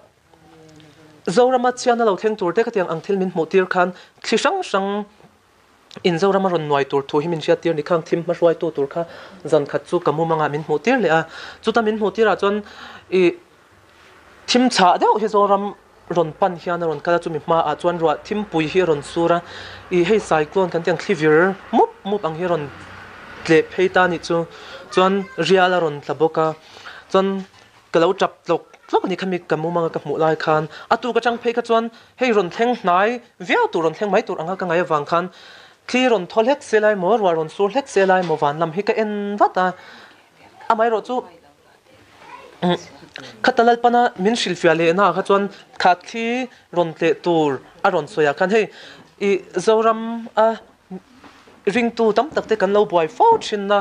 Zorama chhiatna lo thleng tur te khatiang ang thil min hmuh tir khan thli hrang hrang in Zorama rawn nuai tur thu hi min hriat tir ni khang thim hma hruaitu tur kha zan khat chu ka mumangah min hmuh tir leh a chuta min hmuh tirah chuan ih thim chhah deuh hi Zoram rawn pan hian a rawn kal a chumi hmaah chuan ruah thimpui hi a rawn sur a ih hei cyclone kan tih ang thli vir mup mup ang hi a rawn tleh phei ta anih chu chuan rial a rawn tla bawk a chuan ka lo tap tlawk tlawk a ni khami ka mumanga ka hmuh lai khan a tuk atang phei kha chuan hei rawn thleng hnai viau tur rawn thleng mai tur anga ka ngaih avang khan thli rawn thaw hlek se lai maw ruah rawn sur hlek se lai maw van lam hi ka en vat a amaherawh chu Khata Lalpana min hrilhfiah lehna kha chuan kha thli rawn tleh tur a rawn sawi ah khan hei i Zoram a ringtu tam tak te kan lo buai fo thin a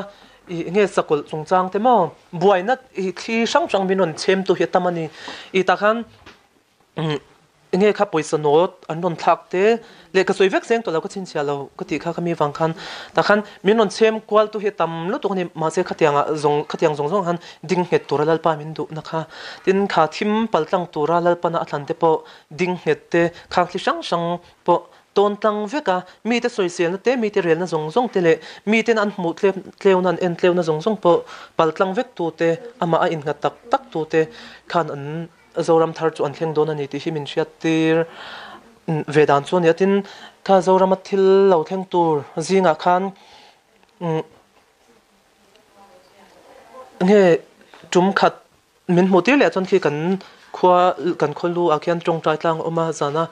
i nge sakawlh chungchang te maw buaina i thli hrang hrang min rawn chhem tu hi a tam a ni i tah khan Enge kha pawisa nawt an rawn thlak te leh ka sawi vek zeng tawh lo ka chhinchhiah lo ka tih kha ka mi vang khan tah khan min rawn chhem kual tu hi a tam lutuk a ni mahse khatiang ah zawng khatiang zawng zawng ah khan ding nghet tura Lalpa min duhna kha tin kha thim pal tlang tura Lalpana a thlan te pawh ding nghet te khang thli hrang hrang pawh tawn tlang vek a mite sawiselna te mite relna zawng zawng te leh miten an hmuh tlep tleuna an en tleuna zawng zawng pawh pal tlang vek tu te amah a innghat tak tak tu te khan an Zoram thar chu an thleng dawn a ni tih hi min hriat tir ve dan chu a ni a. Tin, kha Zorama thil lo thleng tur zingah khan nge tum khat min hmuh tir leh chuan khi kan Khua kan khaw lu ah khian tawngtai tlang a awm a, zana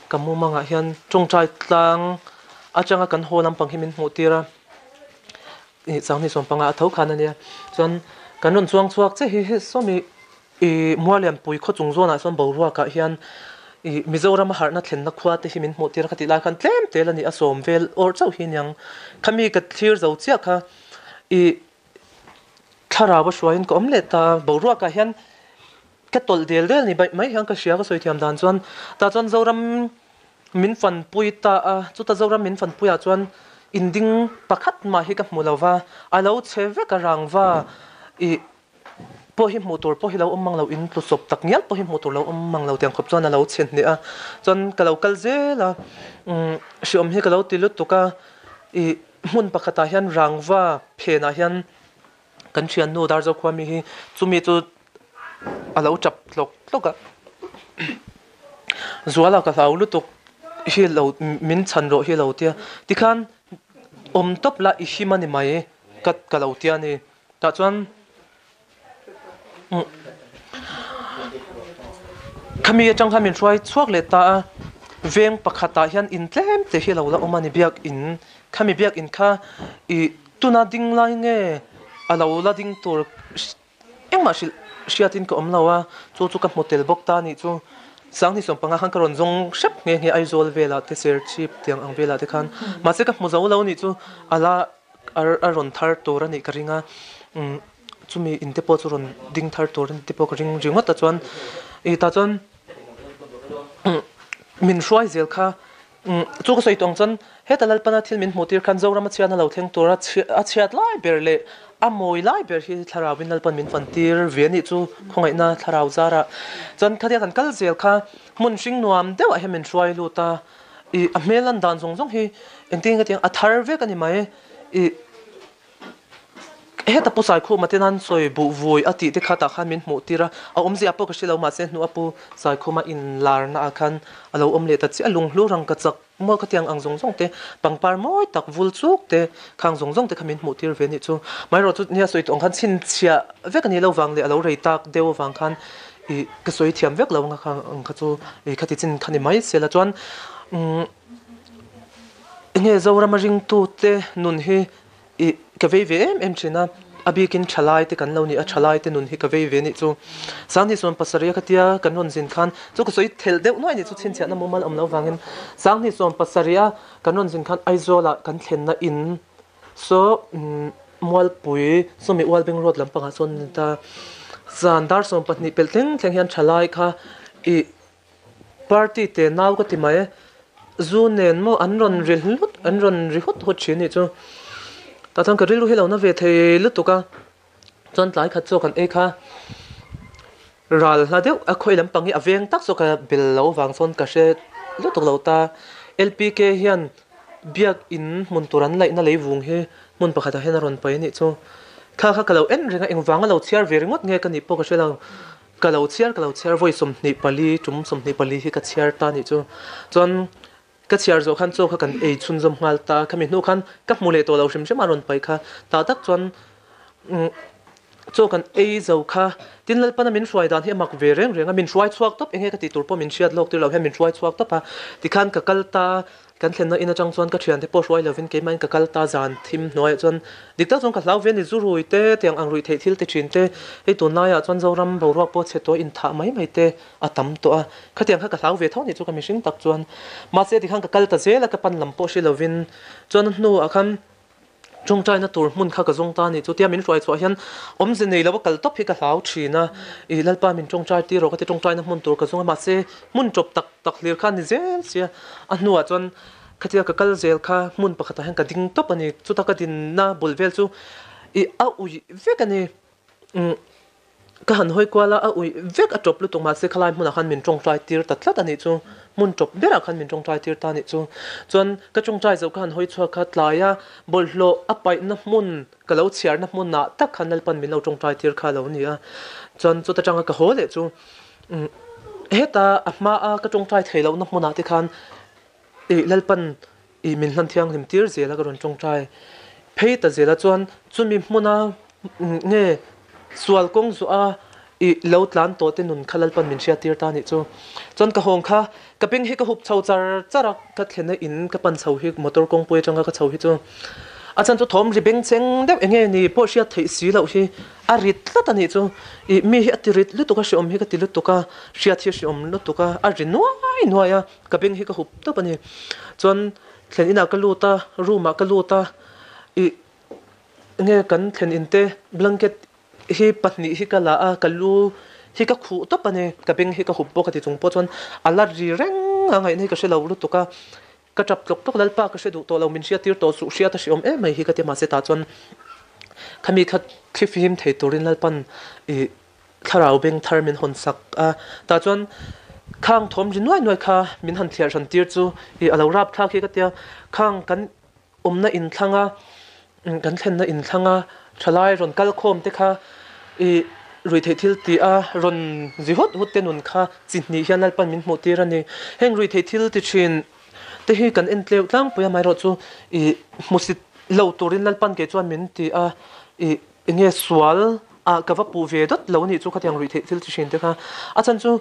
ka mumangah hian tawngtai tlang atanga kan haw lampang hi min hmuh tir a, ih sanghnih sawmpanga a tho khan a nia. Chuan kan rawn chuang chhuak chiah hi hei sawmi ih Muallianpui khaw chung zawnah chuan boruakah hian ih Mizoram a harhna thlenna khua te hi min hmuh tir a, khatih lai khan tlem tel a ni a, sawm vel awrh chauh hi aniang. Khami ka thlir zo chiah kha ih Thlarau a hruaiin ka awm leh ta, boruakah hian ka tawlh del del ni mai hian ka hria ka sawi thiam dan chuan tah chuan Zoram min fanpui ta a, chuta Zoram min fanpuiah chuan inding pakhat mah hi ka hmu lo va, a lo chhe vek a rangva ih pawh hi hmuh tur pawh hi lo awm mang lo, in tlu sawp tak ngial pawh hi hmuh tur lo awm mang lo tiang khawp chuan a lo chhe hneh a, chuan ka lo kal zel a, umm hriawm hi ka lo ti lutuk a ih. Hmun pakhatah hian rangva phenah hian kan thiannu Darzo khuami hi chumi chu a lo tap tlawk tlawk a, Zuala ka hlau lutuk hi lo min chhan rawh hi lo tia tikhan awm tawp la i him a ni mai ka ka lo tia a ni tah chuan Khami atang khan min hruai chhuak leh ta a, veng pakhatah hian in tlem te hi a lo la awm a ni biakin khami biakin kha ih tuna ding lai nge a lo la ding tur engmah hrilh hriatin ka awm lo a, chu chu ka hmu tel bawk ta a nih chu. Sanghnih sawmpanga khan ka rawn zawng hrep nghe nghe Aizawl velah te Serchhip tiang ang velah te khan mahse ka hmu zo lo a nih chu a la a rawn thar tur a nih ka ring a umm. Chumi in te pawh chu rawn ding thar tur a ni te pawh ka ring ringawt a chuan ih tah chuan min hruai zel kha chu ka sawi tawh ang chuan heta Lalpana thil min hmuh tir khan Zorama chhiatna lo thleng tur a a chhiat lai ber leh a mawi lai ber hi thlarauin Lalpan min fan tir ve a nih chu khawngaihna thlarau zarah chuan khatia kan kal zel kha hmun hring nuam deuhah hian min hruai lut a ih a hmel lan dan zawng zawng hi engtin nge tiang a thar vek a ni mai ih. Heta Pu Saikhuma te nan sawi buh vui a tih te kha tah khan min hmuh tir a, a awmzia pawh ka hre lo mahse hnu a Pu Saikhuma inlarna ah khan a lo awm leh ta chiah a, lunghlu rang ka chak maw khatiang ang zawng zawng te, pangpar mawi tak vul chuk te khang zawng zawng te kha min hmuh tir ve a nih chu. Amaherawh chu nia sawi tawh ang khan chhinchhiah vek a ni lo vang leh a lo rei tak deuh avang khan ih ka sawi thiam vek lo ang kha ang kha chu ih khati chin kha ni mai sela chuan umm enge Zorama ringtute nun hi Ih, ka vei ve em em thin a, a bikin thalai te kan lo ni a, thalai te nun hi ka vei ve nih chu. Sanghnih sawm pasarih ka tia kan rawn zin khan, chu ka sawi thelh deuh nuai nih chu chhinchhiahna mumal awm lo vangin Sanghnih sawm pasarih a kan rawn zin khan Aizawlah kan thlenna in saw Mualpui sawmi Ualbeng road lampangah sawn a ni ta. Zan dar 12 pelh thleng thleng hian thalai kha ih Party te nau ka ti mai. Zu nen maw an rawn ri hlut an rawn ri hut hut thin nih chu. Tah chuan ka rilru hi lo na ve thei lutuk a. Chuan tlai khat chu kan ei kha ral hla deuh a khawi lampang hi a veng tak zawk a bel lo vang chuan ka hre lutuk lo ta. LPK hian biak in hmun tur an laihna leivung hi hmun pakhatah hian a rawn pai a nih chu. Thla kha ka lo en reng a engvanga lo chhiar ve ringawt nge ka nih pawh ka hre lo. Ka lo chhiar ka lo chhiar vawi 24 tum 24 hi ka chhiar ta nih chu. Chuan ka chhiar zawh khan chaw kha kan ei chhunzawm nghal ta. Khami hnu khan ka hmu leh tawh lo hrim hrim a rawn pai kha. Tah tak chuan chaw kan ei zo kha tin Lalpana min hruai dan hi a mak ve reng reng a, min hruai chhuak tawp eng nge ka tih tur pawh min hriat lawk tir lo hian min hruai chhuak tawp a. Tikhan ka kal ta. Kan thlenna in atang chuan ka thiante pawh hruai lovin keimahin ka kal ta zan thim hnuaiah chuan dik tak chuan ka hlau ve a ni. Zu rui te, tiang ang ruih theih thil ti thin te, hei tunlaiah chuan Zoram boruak pawh chhe tawh inthah mai mai te a tam tawh a. Khatiang kha ka hlau ve tho ni chu ka mihring tak chuan. Mahse tikhan ka kal ta zel a, ka pan lam pawh hre lovin chuan a hnuah khan Tawngtaina tur hmun kha ka zawng ta a ni. Chutia min hruai chhuah hian awmze nei lo a kal tawp hi ka hlau thin a. Ih Lalpa min tawngtai tir rawh ka ti tawngtaina hmun tur ka zawng a mahse hmun tawp tak tak hlir kha a ni zel sia. A hnuah chuan khatia ka kal zel kha hmun pakhatah hian ka ding tawp a ni. Chuta ka dinna bul vel chu ih a uih vek a ni. Umm. Ka han hawi kual a, a uih vek a tawp lutuk mahse khalai hmunah khan min tawngtai tir ta tlat a nih chu, hmun tawp berah khan min tawngtai tir ta a nih chu. Chuan ka tawngtai zoh ka han hawi chhuak kha tlaia bawlhhlawh a paihna hmun ka lo chhiarna hmunah tak khan Lalpan min lo tawngtai tir kha a lo ni a. Chuan chuta tanga ka haw leh chu heta a hmaa ka tawngtai theih lohna hmunah te khan ih Lalpan Ih min hlan thianghlim tir zel a ka rawn tawngtai phei ta zel a chuan chumi hmuna nge sual kawng zawh a I lo tlan tawh te nun kha Lalpan min hriattir ta nih chu. Chuan ka hawng kha ka beng hi ka hup chho char char a, ka thlenna in ka pan chho hi motor kawngpui atanga ka chho hi chu a chan chu thawm ri beng cheng deuh eng nge ni pawh hriat theih si loh hi a rit tlat a nih chu. I mi hi a ti rit lutuk a, hreawm hi ka ti lutuk a, hriat hi hreawm lutuk a, a ri nuai nuai a, ka beng hi ka hup tawp a ni. Chuan thlen inah ka lut a, room ah ka lut a, i nge kan thlen in te blanket hi pahnih hi ka la a, ka lu hi ka khuh tawp a ni, ka beng hi ka hup bawk a ti chung pawh chuan a la ri reng a, ngaihna hi ka hre lo lutuk a, ka tap tlawk tlawk Lalpa ka hre duh tawh lo, min hriattir tawh suh, hriat a hreawm em mai hi ka ti mahse tah chuan khami kha thlifim thei turin Lalpan ih thlarau beng thar min hawn sak a, tah chuan khang thawm ri nuai nuai kha min han thliah hran tir chu ih a lo rap thlak hi ka tia, khang kan awmna inthlanga kan thlenna inthlanga thalai rawn kal khawm te kha ih ruihtheih thil tih a rawn zi hut hut te nun kha chi hnih hian Lalpan min hmuh tir a ni. Heng ruihtheih thil ti thin te hi kan en tleuh tlangpui a, amaherawh chu ih hmusit lo turin Lalpan kei chuan min ti a, ih enge sual ah ka va puh ve dawt lo a nih chu khatiang ruihtheih thil ti thin te kha. A chhan chu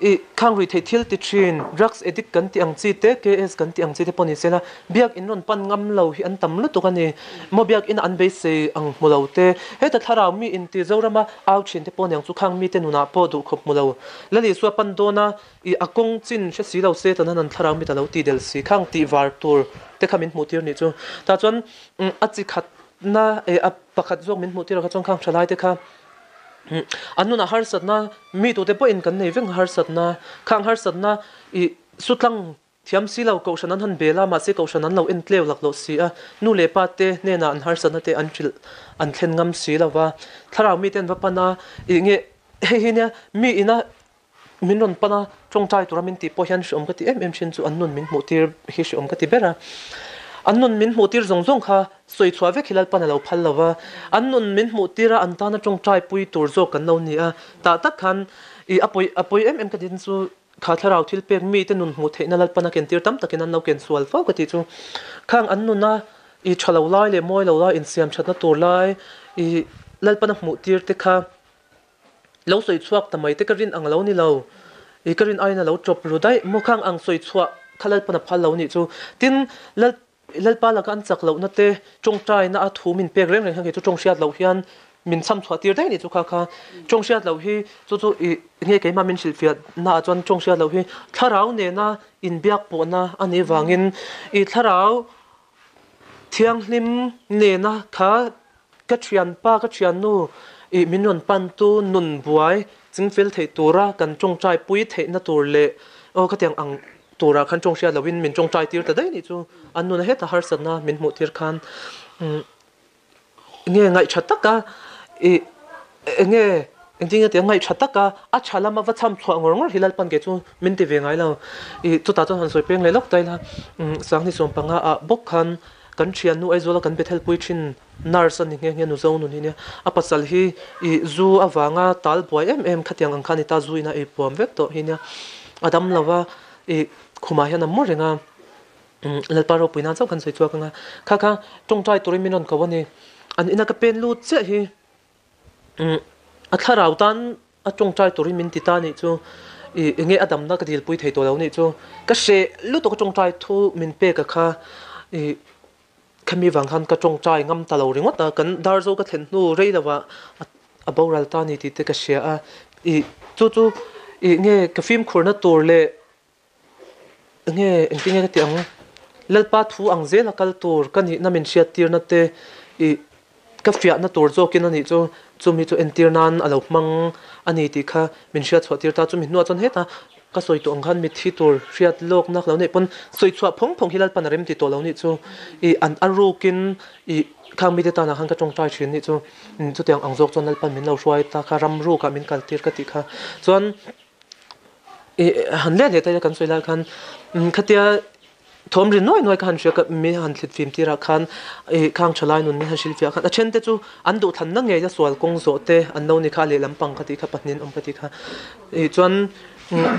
Ih, khang ruihtheih thil ti thin, drugs addict kan tih ang chi te, KS kan tih ang chi te pawh ni sela, biak in rawn pan ngam lo hi an tam lutuk a ni. Maw biak in an beisei ang hmu lo te, heta thlarau mi inti Zorama au thin te pawh niang chu khang mite nunah pawh duhkhawp hmu lo. Lal Isua pan dawn a, ih a kawng chin hre si lo se tan an thlarau mit a lo ti del si, khang tih var tur te kha min hmuh tir nih chu. Tah chuan a chi khat na eh a pakhat zawk min hmuh tir ah kha chuan khang tha lai te kha An nunah harsatna mi tute pawhin kan nei veng harsatna, khang harsatna i sutlang thiam si lo kohhran an han bel a, mahse kohhran an lo en tleu lak loh si a, nu leh pa te hnenah an harsatna te an hrilh an thlen ngam si lo va, thlarau mite an va pan a, ih nge hei hi nia mi ina min rawn pan a, tawngtai tura min tih pawh hian hreawm ka ti em em thin chu an nun min hmuh tir hi hreawm ka ti ber a. An nun min hmuh tir zawng zawng kha sawi chhuah vek hi Lalpan a lo phal lo va, an nun min hmuh tir a an tana tawngtai pui tur zawk kan lo ni a, tah tak khan i a pawi a pawi em em ka tin chu kha thlarau thil pek mite nun hmuh theihna Lalpan a ken tir tam takin an lo ken sual fo ka tih chu khang an nuna i tha lo lai leh mawi lo lai insiam thatna tur lai i Lalpan a hmuh tir te kha Lo sawi chhuak ta mai te ka rin ang lo ni lo. I ka rin aiin a lo chawp ru daih. Maw khang ang sawi chhuah kha Lalpan a phal lo nih chu. Tin, Lal Lalpa laka an chak lohna te, tawngtaina a thu min pek reng reng hian kei chu tawng hriat loh hian min cham chhuah tir daih nih chu kha kha. Tawng hriat loh hi chu chu i nge keimah min hrilhfiah naah chuan tawng hriat loh hi thlarau nena inbiak pawhna a nih vangin i thlarau Thianghlim nena kha ka thianpa ka thiannu ih min rawn pantu nun buai chingfel theih tura kan tawngtai pui theihna tur leh aw khatiang ang turah khan tawng hriat lohin min tawngtai tir ta daih nih chu an nuna heta harsatna min hmuh tir khan nge ngaih tha taka ih enge engtin nge tia ngaih tha taka a tha lama va cham chhuah ngawr ngawr hi Lalpan kei chu min ti ve ngai lo ih chutah chuan han sawi peng leh lawk ta ila Sangni sawmpanga ah bawk khan kan thiannu Aizawl a kan Bethel pui thin nurse a ni nghe nghe nu zo nun hi nia a pasal hi ih zu avanga tal buai em em khatiang ang kha a ni ta zu in a ei puam vek tawh hi nia a dam lo va ih khumah hian a mu reng a. Lalpa ropui nan chauh kan sawi chhuak ang a, kha kha tawngtai turin min rawn ko a ni. An ina ka pen lut chiah hi a thlarau tan a tawngtai turin min ti ta nih chu i enge a damna ka dilpui thei tawh lo nih chu ka hreh lutuk a tawngtai thu min pek a kha i khami vang khan ka tawngtai ngam ta lo ringawt a, kan dar zo ka thlen hnu rei lovah a boral ta ni tih te ka hria a, i chu chu i nge ka fimkhurna tur leh Enge engtin nge ka tih ang? Lalpa thu ang zela kal tur ka nihna min hriattirna te ih ka fiahna tur zawkin a nih chu chumi chu entir nan a lo hmang a ni tih kha min hriat chhuah tir ta. Chumi hnuah chuan heta ka sawi tawh ang khan mitthi tur hriat lawkna ka lo neih pawn sawi chhuah phawng phawng hi Lalpan a rem ti tawh lo nih chu ih an a rukin ih khang mite tanah khan ka tawngtai thin nih chu chutiang ang zawk chuan Lalpan min lo hruai ta kha ram rukah min kaltir ka tih kha chuan. Han let leh ta ila kan sawi lai khan khatia thawm ri nuai nuai kha han hria ka mi han thlit fim tirah khan ih khang tha lai nun min han hrilh fiah khan a then te chu an duh thlan na ngei a sual kawng zawh te an lo ni kha a lehlam pang ka tih kha pahnih an awm ka tih kha ih chuan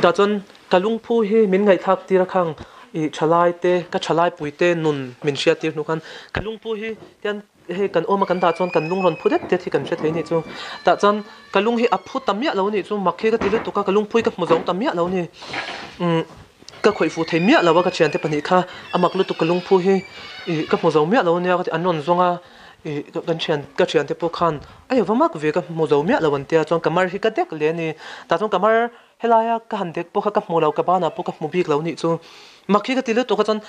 tah chuan ka lungphu hi min ngaihthlak tir a khang I thalai te ka thalai pui te nun min hriat tir hnu khan ka lungphu hi tian hei kan awm a kan dah chuan kan lung rawn phu det det hi kan hre thei a nih chu. Tah chuan ka lung hi a phu ta miah lo a nih chu mak hi ka ti lutuk a ka lungphu hi ka hmu zo ta miah lo a ni. Umm ka khawih fuh thei miah lo a ka thiante pahnih kha a mak lutuk ka lungphu hi ih ka hmu zo miah lo a nia ka ti an rawn zawng a ih kan thian ka thiante pawh khan a va mak ve ka hmu zo miah lo an tia chuan ka mar hi ka dek leh a ni. Tah chuan ka mar Helaia ka han dek pawh kha ka hmu lo, ka banah pawh ka hmu bik lo nih chu. Mak hi ka ti lutuk a chuan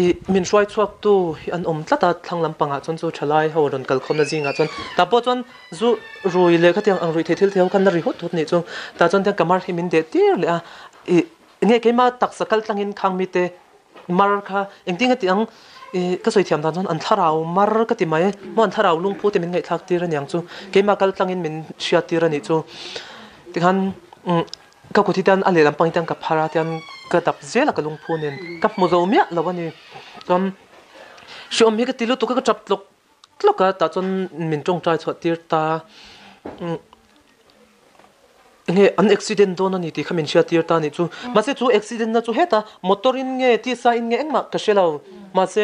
ih min hruai chhuak tu hi an awm tlat a, thlang lampangah chuan chu thalai ho rawn kal khawmna zingah chuan tah pawh chuan zu rui leh khatiang ang ruih theih thil thei ho khan la ri hut hut nih chu. Tah chuan tiang ka mar hi min deh tir leh a, ih enge keimah taksa kal tlangin khang mite mar kha engtin ka tih ang ih ka sawi thiam dan chuan an thlarau mar ka ti mai, maw an thlarau lungphu te min ngaihthlak tir aniang chu keimah kal tlangin min hriat tir a nih chu. Tikhan ka kut hi tian a lehlam pang hi tian ka phar a tian ka dap zel a ka lungphu nen ka hmu zo miah lo a ni. Chuan hreawm hi ka ti lutuk a ka tap tlawk tlawk a tah chuan min tawngtai chhuah tir ta. Enge an accident dawn a ni tih kha min hriat tir ta a nih chu. Mahse chu accident na chu heta motor in nge tisa in nge engmah ka hre lo. Mahse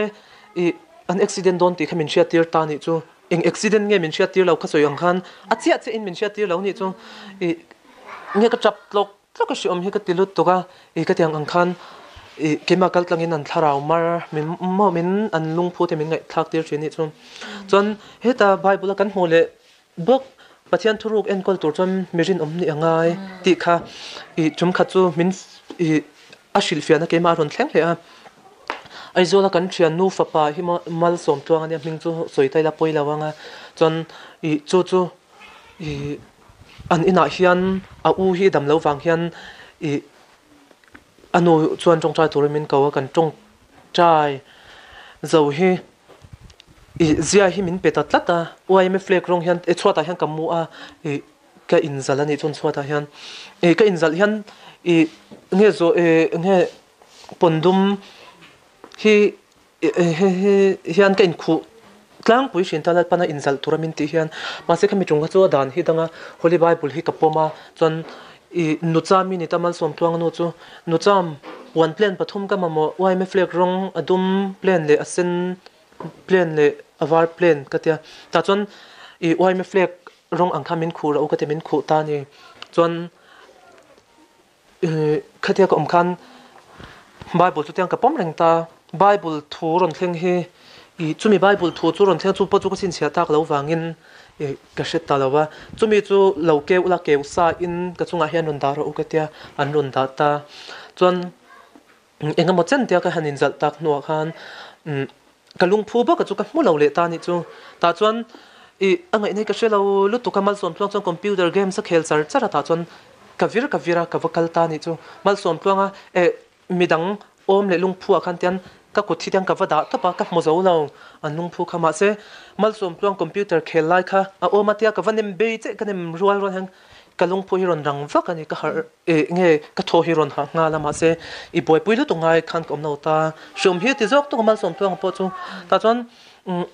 ih an accident dawn tih kha min hriat tir ta a nih chu. Eng accident nge min hriat tir lo kha sawi ang khan a chiah chiah in min hriat tir lo nih chu ih nge ka tap tlawk tlawk a hriawm hi ka ti lut tuk a ih ka tiang ang khan ih keimah kal tlangin an thlarau mar min maw min an lungphu te min ngaihthlak tir thin nih chu chuan heta bible a kan hmuh leh bawk Pathian thuruk enkawl tur chuan mi rinawm nih a ngai tih kha ih tum khat chu min ih a hrilhfiahna keimah a rawn thleng hle a. Aizawla kan thian nu fapa hi Malsawm tluang a nia hming chu sawi ta ila pawi lo ang a chuan ih chu chu ih an inah hian a u hi dam lo vang hian ih a nu chuan tawngtai turin min ko a kan tawngtai zo hi ih zia hi min pe ta tlat a yma flag rawng hian chhuatah hian ka mu a ih ka inzalh a nih chuan chhuatah hian ih ka inzalh hian ih nge zawh ih nge. Pawndum hi hian ka inkhuh tlangpui hrin ta Lalpana inzalh tura min tih hian mahse khami ṭung kha chu a dan hi dang a, Holy Bible hi ka pawm a chuan ih Nucham i ni ta Malsawm Tluanga nu chu Nucham puan plan pathum ka mamawh yma flag rawng a dum plan leh a sen plan leh a var plan ka tia tah chuan ih yma flag rawng ang kha min khuh rah u ka ti min khuh ta a ni chuan. Khatia ka awm khan Bible chu tiang ka pawm reng ta, Bible thu rawn thleng hi ih chumi Bible thu chu rawn thleng chu pawh chu ka chhinchhiah tak lo vangin ih ka hre ta lo va, chumi chu lo keu ula keu sa in ka chungah hian rawn dah rawh u ka tia an rawn dah ta, chuan eng emaw chen tia ka han inzalh tak hnuah khan umm ka lungphu bawk a chu ka hmu lo leh ta a nih chu, tah chuan ih a ngaihna hi ka hre lo lutuk a Malsawm tluang chuan computer games a khel char char a tah chuan ka vir ka vir a ka va kal ta a nih chu, Malsawm tluanga eh midang awm leh lungphu ah khan tian ka kut hi tian ka va dah tawp a ka hmu zo lo an lungphu kha mahse Malsawm tluang computer khel lai kha a awm a tia ka va nem bei che ka nem rual rual hian ka lungphu hi rawn rang vak a ni ka harh Eh nge ka thaw hi rawn hah nghal a mahse i buaipui lutuk ngai khan ka awm lo ta hriawm hi a ti zawk tawk a Malsawm tluanga pawh chu tah chuan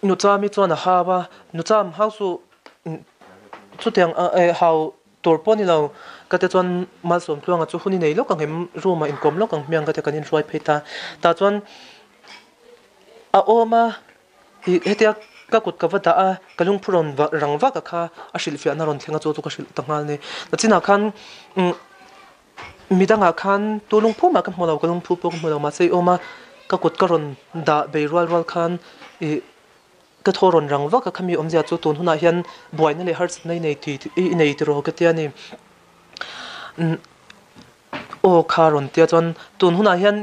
Nuchami chuan a hau a Nucham hau suh chutiang eh hau tur pawh a ni lo ka tia chuan Malsawm tluanga chu hun i nei lawk ang em room ah inkawm lawk ang hmiang ka tia kan inhruai phei ta tah chuan a awm a. Ih hetia ka kut ka va dah a, ka lungphu rawn rang vak a kha a hrilhfiahna rawn thleng a chu chu ka hrilh ta nghal ni. Nachinah khan umm midangah khan tu lungphu mah ka hmu lo, ka lungphu pawh ka hmu lo mahse i awm a, ka kut ka rawn dah bei rual rual khan ih ka thaw rawn rang vak a khami awmzia chu tun hunah hian buaina leh harsatna i nei tih i nei tiraw ka tia ni. Umm aw kha rawn tia chuan tun hunah hian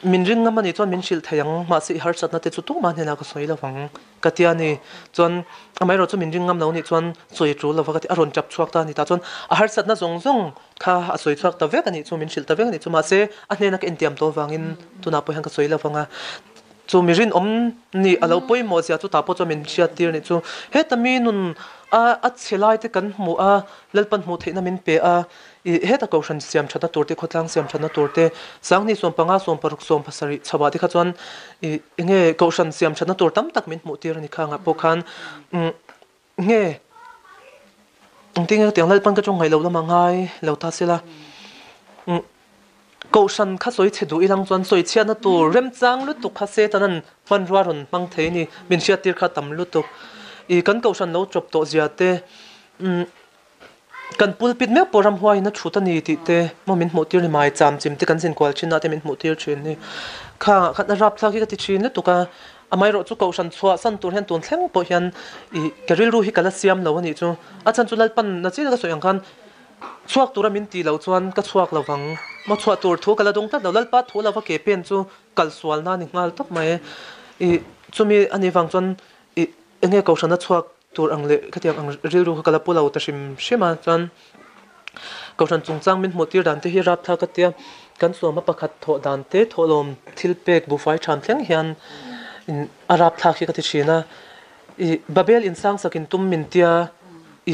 Min ring ngam a nih chuan min hrilh thei ang, mahse i harsatna te chu tumah hnenah ka sawi lo vang ka ti a ni. Chuan amaherawh chu min ring ngam lo nih chuan sawi tul lo va ka ti, a rawn tap chhuak ta a ni. Tah chuan a harsatna zawng zawng kha a sawi chhuak ta vek a nih chu, min hrilh ta vek a nih chu, mahse a hnena ka intiam tawh avangin tunah pawh hian ka sawi lo vang a. Chu mi rinawm nih a lo pawimawh zia chu tah pawh chuan min hriat tir a nih chu. Heta mi nun a a chhe lai te kan hmuh a, Lalpan hmuh theihna min pe a, Ih, heta kohhran siam thatna tur te, khawtlang siam thatna tur te, Sanghnih 15, 16, 17 chhoah te kha chuan ih enge kohhran siam thatna tur tam tak min hmuh tir a ni khangah pawh khan umm nge engtin nge tiang Lalpan ka tawng ngaih lo lamah ngai lo ta sela umm. Kohhran kha sawi chhe duh ilang chuan sawi chhiatna tur remchang lutuk kha Setanan hmanrua rawn hmang thei a ni. Min hriattir kha tam lutuk. I kan kohhran lo chawp tawh zia te, kan pulpit meuh pawh ramhuaiin a thut a ni tih te maw min hmuh tir ni mai, cham chim te kan zin kual thin ah te min hmuh tir thin ni. Kha khat a rapthlak hi ka ti thin lutuk a, amaherawh chu kohhran chhuah san tur hian tun thleng pawh hian i ka rilru hi ka la siam lo a nih chu. A chhan chu Lalpan na chin a ka sawi ang khan Chhuak tura min tih loh chuan ka chhuak lo vang. Maw chhuah tur thu ka la dawng tlat lo. Lalpa thu lova ke pen chu kal sualna a ni nghal tawp mai. I chumi a nih vang chuan i enge kohhrana chhuak tur ang leh khatiang ang rilru kha ka la pu lo ta hrim hrim a. Chuan kohhran chungchang min hmuh tir dan te hi rapthlak a tia kan suama pakhat thawh dan te thawhlawm thil pek buhfai tham thleng hian a rapthlak hi ka ti thin a. I Babel insangsak in tum min tia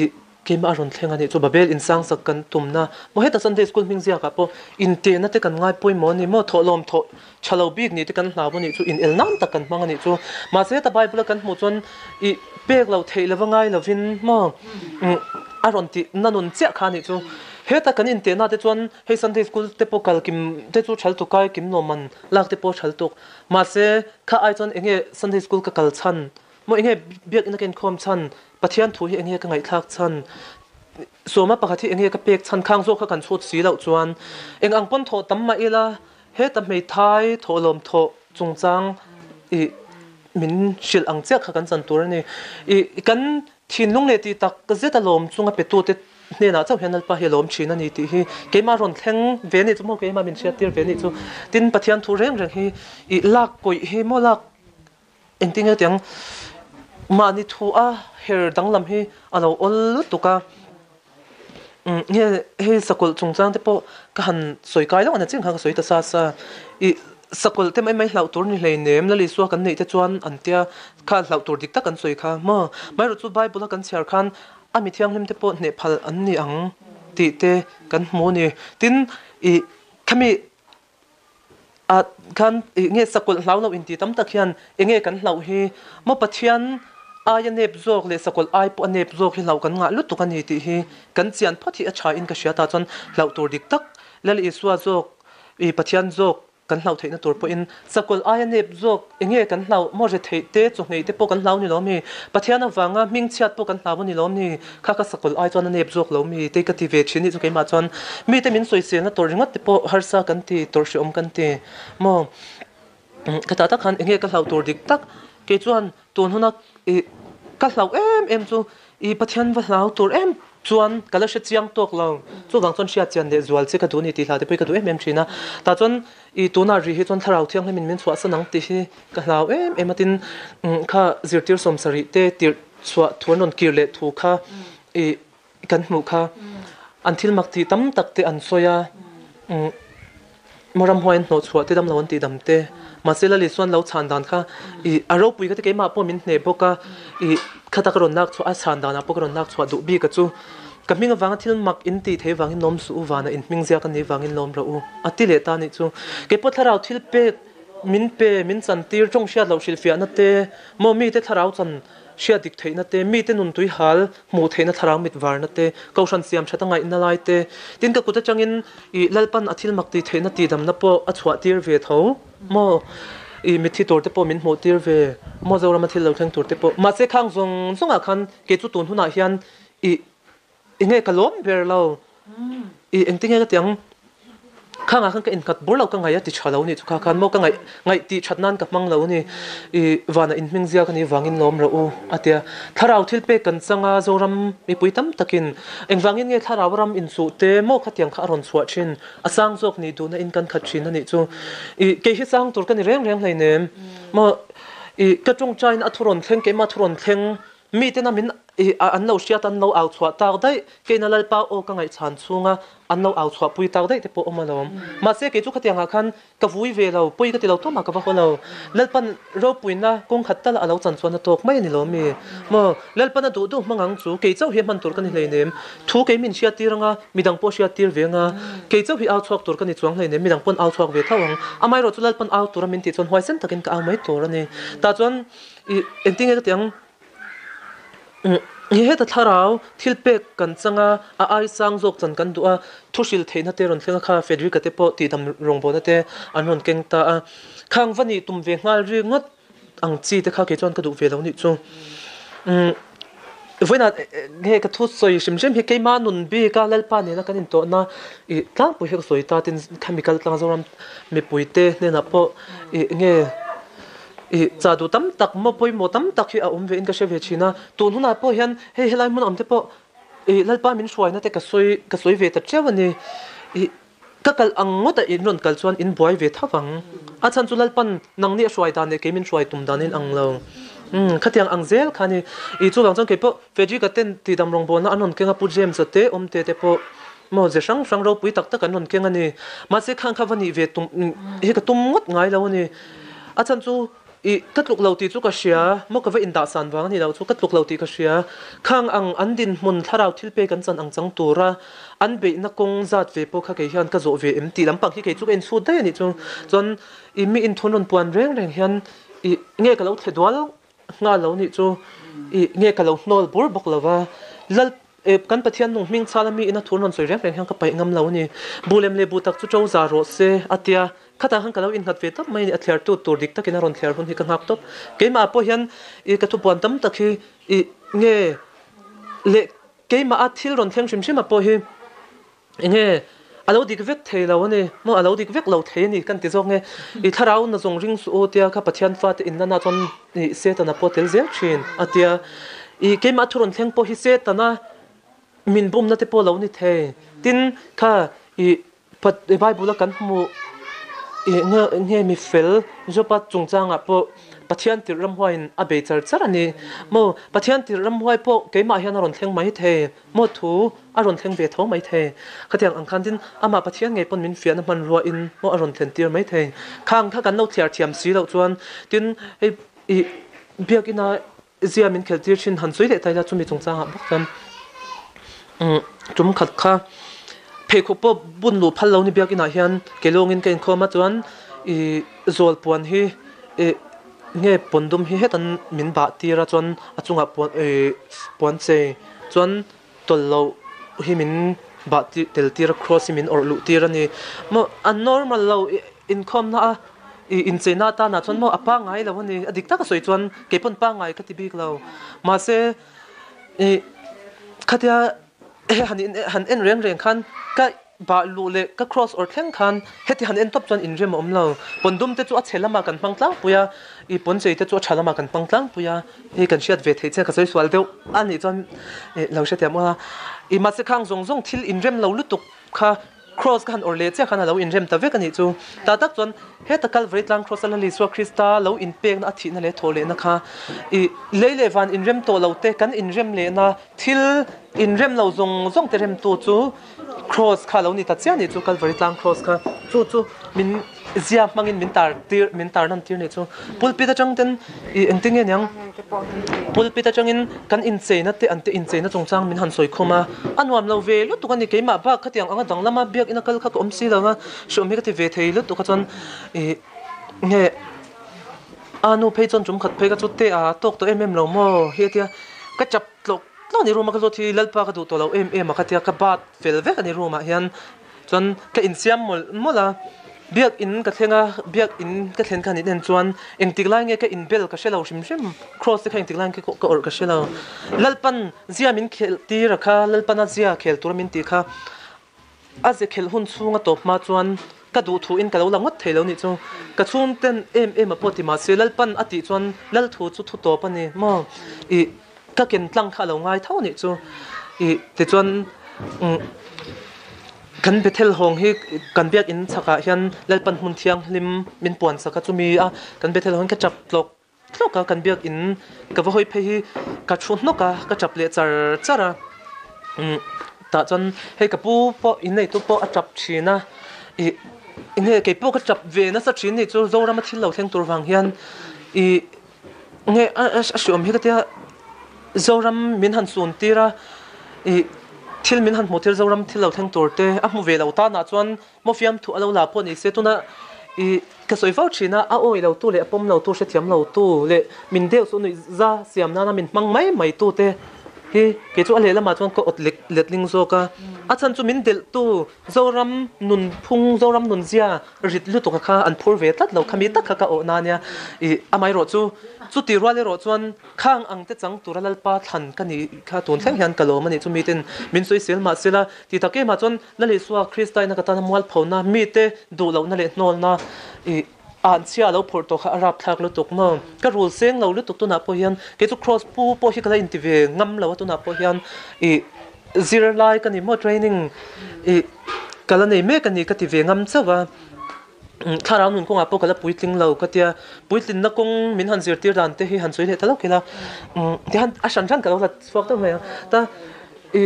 i. Keimah a rawn thleng a nih chu Babel insangsak kan tumna maw heta Sunday School hming ziakah pawh intehna te kan ngai pawimawh a ni maw thawhlawm thawh tha lo bik nih te kan hlau a nih chu inel nan tak kan hmang a nih chu mahse heta Bible a kan hmuh chuan ih pek lo theih lova ngai lovin maw a rawn tih na nun chiah kha a nih chu heta kan intehna te chuan hei Sunday School te pawh kal kim te chu thal tuk kai kim lawmman lak te pawh thal tuk mahse kha ai chuan enge Sunday School ka kal chhan Maw enge biakinn a ka inkhawm chhan, Pathian thu hi enge ka ngaihthlak chhan, sawma pakhat hi enge ka pek chhan khang zawk kha kan chhut si loh chuan eng ang pawn thawh tam mah ila heta hmeithai thawhlawm thawh chungchang i min hrilh ang chiah kha kan chan tur a ni. I kan thinlung leh tih tak zet a lawm chunga petute hnenah chauh hian Lalpa hi a lawm thin a ni tih hi keimah rawn thleng ve anih chu maw keimah min hriattir ve anih chu. Tin Pathian thu reng reng hi i lak kawih hi maw lak Engtin nge tiang mahni thu a her danglam hi a lo awl lutuk a, nge hei sakawlh chungchang te pawh ka han sawi kai loh a ni chiang kha ka sawi ta sa sa. Ih sakawlh te mai mai hlauh tur ni hleinem Lal Isua kan neih te chuan an tia kha hlauh tur dik tak an sawi kha maw. Amaherawhchu chu Bible a kan chhiar khan a mi thianghlim te pawh hneh phal an ni ang tih te kan hmu a ni. Tin ih khami Ah khan ih nge sakawlh hlau loh inti tam tak hian enge kan hlauh hi maw Pathian aia nep zawk leh sakawlh ai pawh a nep zawk hi hlauh kan ngah lutuk a ni tih hi kan chian phawt hi a tha in ka hria ta chuan hlauh tur dik tak Lal Isua zawk ih Pathian zawk kan hlauh theihna tur pawhin sakawlh aia nep zawk enge kan hlauh maw retheih te chawhmeh te pawh kan hlau ni lo mi Pathian avanga hmingchhiat pawh kan hlau a ni lo mi Kha ka sakawlh ai chuan a nep zawk lo mi te ka ti ve thin nih chu keimah chuan mite min sawiselna tawrh ringawt te pawh harsa kan ti tawrh hrehawm kan ti maw ka tah tak khan enge ka hlauh tur dik tak kei chuan tun huna ih ka hlauh em em chu ih Pathian va hlau tur em chuan ka la hre chiang tawk lo chuvang chuan hriat chian leh zual che ka duh a ni tih hla te pawh hi ka duh em em thin a tah chuan ih tunah rih hi chuan thlarau thianghlim in min chhuahsan ang tih hi ka hlau em em a tin kha zirtir sawmsarih te tirh Chhuah thu an rawn kir leh thu kha i kan hmuh kha an thil mak tih tam tak te an sawi a, ramhuai an hnawh chhuah te dam lo an tih dam te mahse Lali chuan lo chhan dan kha i a ropui ka ti keimah pawh min hneh bawk a i khata ka rawn lak chhuah a chhan danah pawh ka rawn lak chhuah duh bik a chu ka hming avanga thil mak in tih theih vangin lawm suh u vanah in hming ziak a nih vangin lawm rawh u a ti leh ta anih chu keipawh thlarau thil pek min pe min chantir tawng hriat loh hrilhfiahna te maw mite thlarau chan Hriat dik theihna te, mite nun tui hal hmuh theihna thlarau mit varna te, kohhran siam that a ngaihna lai te, tin ka kut atangin i Lalpan a thil mak tih theihna tihdamna pawh a chhuah tir ve tho maw? I mitthi tur te pawh min hmuh tir ve maw Zorama thil lo thleng tur te pawh. Mahse khang zawng zawngah khan kei chu tun hunah hian i Enge ka lawm ber lo. I engtinge ka ti ang? Khangah khan ka innghat bur lo ka ngaih a ti tha lo ni chu kha khan maw ka ngaih ngaih tih that nan ka hmang lo ni. I vanah inhming ziak a nih vangin lawm rawh u a ti a. Thlarau thil pek kan chang a Zoram mipui tam takin engvangin nge thlarau ram inchuh te maw khatiang kha a rawn chhuah thin a sang zawk nih duhna in kan khat thin a nih chu. I kei hi sang tur ka ni reng reng hleinem maw i ka tawngtaina a thu rawn thleng keimah thu rawn thleng Miten a min an lo hriat an lo au chhuah tak daih, keina Lalpa aw ka ngaihchhan chhunga an lo au chhuah pui tak daih te pawh awm alawm. Mahse kei chu khatiangah khan ka vui ve lo, pawi ka ti lo tumah ka va haw lo. Lalpan ropuina kawng khat tal a lo chan chuan a tawk mai a ni lawm mi? Maw? Lalpan a duh duh hmang ang chu kei chauh hi a hman tur ka ni hleinem. Thu kei min hriattir anga midang pawh hriattir ve anga kei chauh hi au chhuak tur ka ni chuang hleinem, midang pawn au chhuak ve tho ang. Amaherawhchu chu Lalpan au tura min tih chuan huaisen takin ka au mai tur a ni. Tah chuan I engtinge ka ti ang? Heta thlarau thil pek kan chang a, a ai sang zawk chan kan duh a, thu hril theihna te rawn thleng a kha Frederick-a te pawh tihdam rawngbawlna te an rawn keng ta a. Khang va nih tum ve nghal ri ngawt ang chi te kha kei chuan ka duh ve lo nih chu. Vawiinah nge ka thu sawi hrim hrim hi keima nun bik a Lalpa nena kan intawhna ih tlangpui hi ka sawi ta tin khami kal tlang Zoram mipuite hnenah pawh ih nge Ih, cha duh tam tak maw pawimawh tam tak hi a awm ve in ka hre ve thin a, tun hunah pawh hian hei helai hmun awm te pawh ih Lalpa min hruaina te ka sawi ka sawi ve ta teuh a ni. Ih, ka kal ang ngawt a in rawn kal chuan in buai ve tho vang. A chhan chu Lalpan nangni a hruai dan leh kei min hruai tum dan in ang lo. Umm, khatiang ang zel kha a ni. Ih, chuvang chuan kei pawh Frederick-a ten tihdam rawngbawlna an rawn keng a, Pu James-a te awm te te pawh maw ze hrang hrang ropui tak tak an rawn keng a ni. Mahse khang kha va nih ve tum hi ka tum ngawt ngai lo a ni. A chhan chu ih ka tluk lo tih chu ka hria, maw ka va indahsan vang a ni lo chu ka tluk lo tih ka hria. Khang ang an dinhmun thlarau thil pek an chan ang chang tura an beihna kawng zat ve pawh kha kei hian ka zawh ve em tih lampang hi kei chu ka inchhut daih a nih chu. Chuan ih mi inthun rawn puan reng reng hian ih nge ka lo thle dual Nghal lo nih chu i nge ka lo hnawl bur bawk lo va, Lal e kan Pathian nung hming chhala mi ina thur rawn sawi reng reng hian ka paih ngam lo a ni. Bu lem leh bu tak chu to za rawh se a tia, khatah khan ka lo innghat ve tawp mai a ni, a thliar tu tur dik takin a rawn thliar hun hi ka nghak tawp. Keimah pawh hian i ka thupuan tam tak hi i nge leh keimah a thil rawn thleng hrim hrim a pawh hi, Enge a lo dik vek thei lo a ni maw, a lo dik vek lo thei a ni kan ti zawk nge, i thlarau na zawng ring suh u tia kha Pathian fate inlana chuan i Setana pawh tel zel thin a tia, i keimah thu rawn thleng pawh hi Setana min bumna te pawh lo ni thei, tin kha i Bible a kan hmuh i nge mi fel Jopa chungchangah pawh Pathian tirh ramhuaiin a bei char char a ni maw, Pathian tirh ramhuai pawh keimah hian a rawn thleng mai thei. Maw thu a rawn thleng ve tho mai thei. Khatiang ang khan tin amah Pathian ngei pawn min fiahna hmanrua in maw a rawn thlen tir mai thei. Khang kha kan lo thliar thiam si loh chuan tin hei ih biakina zia min khelh tir thin han sawi leh ta ila chumi chungchangah bawk chuan umm tum khat kha pheikhawk pawh bun luh phal lo ni biakinah hian ke lawngin ka inkhawm a chuan ih zawl puan hi ih nge pawn dum hi hetan min bah tir a chuan a chungah puan ih puan chei. Chuan tawlh loh hi min bah tel tir a, cross hi min awrh luh tir a ni. Maw a normal lo inkhawmna a ih incheina atanah chuan maw a pangngai lo a ni. A dik taka sawi chuan kei pawn pangngai ka ti bik lo. Mahse ih khatia han han en reng reng khan ka Bah luh leh ka cross awr thleng khan heti han en tawp chuan inrem a awm lo. Pawn dum te chu a chhe lamah kan hmang tlangpui a, i pawn chei te chu a tha lamah kan hmang tlangpui a, hei kan hriat ve theih chian ka sawi sual deuh a nih chuan ih lo hrethiam ula. I mahse khang zawng zawng thil inrem lo lutuk kha cross ka han awrh leh chiah khan a lo inrem ta vek a nih chu. Tah tak chuan heta Kalvari tlang cross a Lal Isua Krista lo inpekna a thihna leh thawh lehna kha i lei leh van inrem tawh lo te kan inrem lehna thil inrem lo zawng zawng te remtu chu Cross kha lo ni ta chiah nih chu Calvary tlang cross kha chu chu min zia hmangin min tar tir min tar nan tir nih chu pulpit atang ten ih engtin nge niang pulpit atangin kan incheina te an te incheina chungchang min han sawi khawm a a nuam lo ve lutuk a ni keimah bak khatiang anga dang lama biakina kal kha ka awm si lo a hreawm hi ka ti ve thei lutuk a chuan ih nge a nu phei chuan tum khat phei kha chu te a tawk tawh em em lo maw hi a tia ka chap tlawk Tlawh ni room a ka zawt hi Lalpa ka duh tawh lo em em a ka tia ka bat fel vek a ni room ah hian chuan ka insiam mawlh mawlh a biak in ka thleng a biak in ka thlen khan in en chuan engtik lai nge ka inbel ka hre lo hrim hrim cross te kha engtik lai nge ka awrh ka hre lo Lalpan zia min khelh tir a kha Lalpana zia khel tura min tih kha A ze khelh hun chhung a tawp hma chuan ka duh thu in ka lo la ngawt thei lo nih chu. Ka chhung ten em em a pawh ti mahse Lalpan a tih chuan Lal thu chu thu tawp a ni maw? Ih ka ken tlang kha a lo ngai tho nih chu. Ih tichuan umm kan Bethel hawng hi kan biakinn chhakah hian Lalpan hmun thianghlim min puan sak a chumi a kan Bethel hawng hi ka chap tlawk tlawk a, kan biak in ka va hawi phei hi ka thu hnawk a, ka tap leh char char a, umm tah chuan hei ka pu pawh inneitu pawh a tap thin a, ih enge kei pawh ka tap ve nasa thin ni chu Zorama thil lo thleng tur vang hian ih nge a a hriawm hi ka tia Zoram min han sun tir a, ih thil min han hmuh tir Zoram thil lo thleng tur te a hmu ve lo tanah chuan maw fiamthu a lo la pawh ni se tuna ih. I ka sawi fo thin a, a awi lo tu leh a pawm lo tu, hrethiam lo tu leh min deuh chu nuih za siam nana min hmang mai mai tu te hi kei chu a lehlamah chuan ka awt lek letling zawk a. A chhan chu min delh tu Zoram nunphung, Zoram nunzia rit lutuk a kha an phur ve tlat lo khami tak kha ka awh na nia. I amaherawh chu chuti rual erawh chuan Khang ang te chang tura Lalpa thlan ka nih kha tun thleng hian ka lawm a nih chu miten min sawisel mah sela ti tak emah chuan Lalisua Krista ina ka tana mualphona mite duh lohna leh hnawlna i anchhia a lo phurh tawh kha a rapthlak lutuk maw? Ka rul seng lo lutuk tunah pawh hian kei chu Kraws pu pawh hi ka la inti ve ngam lo a tunah pawh hian i zirlai ka ni maw training i ka la nei mek a ni ka ti ve ngam chauh a. Thlarau nun kawngah pawh ka la puitling lo ka tia, puitlinna kawng min han zirtir dan te hi han sawi leh ta lawk ila, tihian a hran hran ka lo la chhuak deuh mai ang. Ta i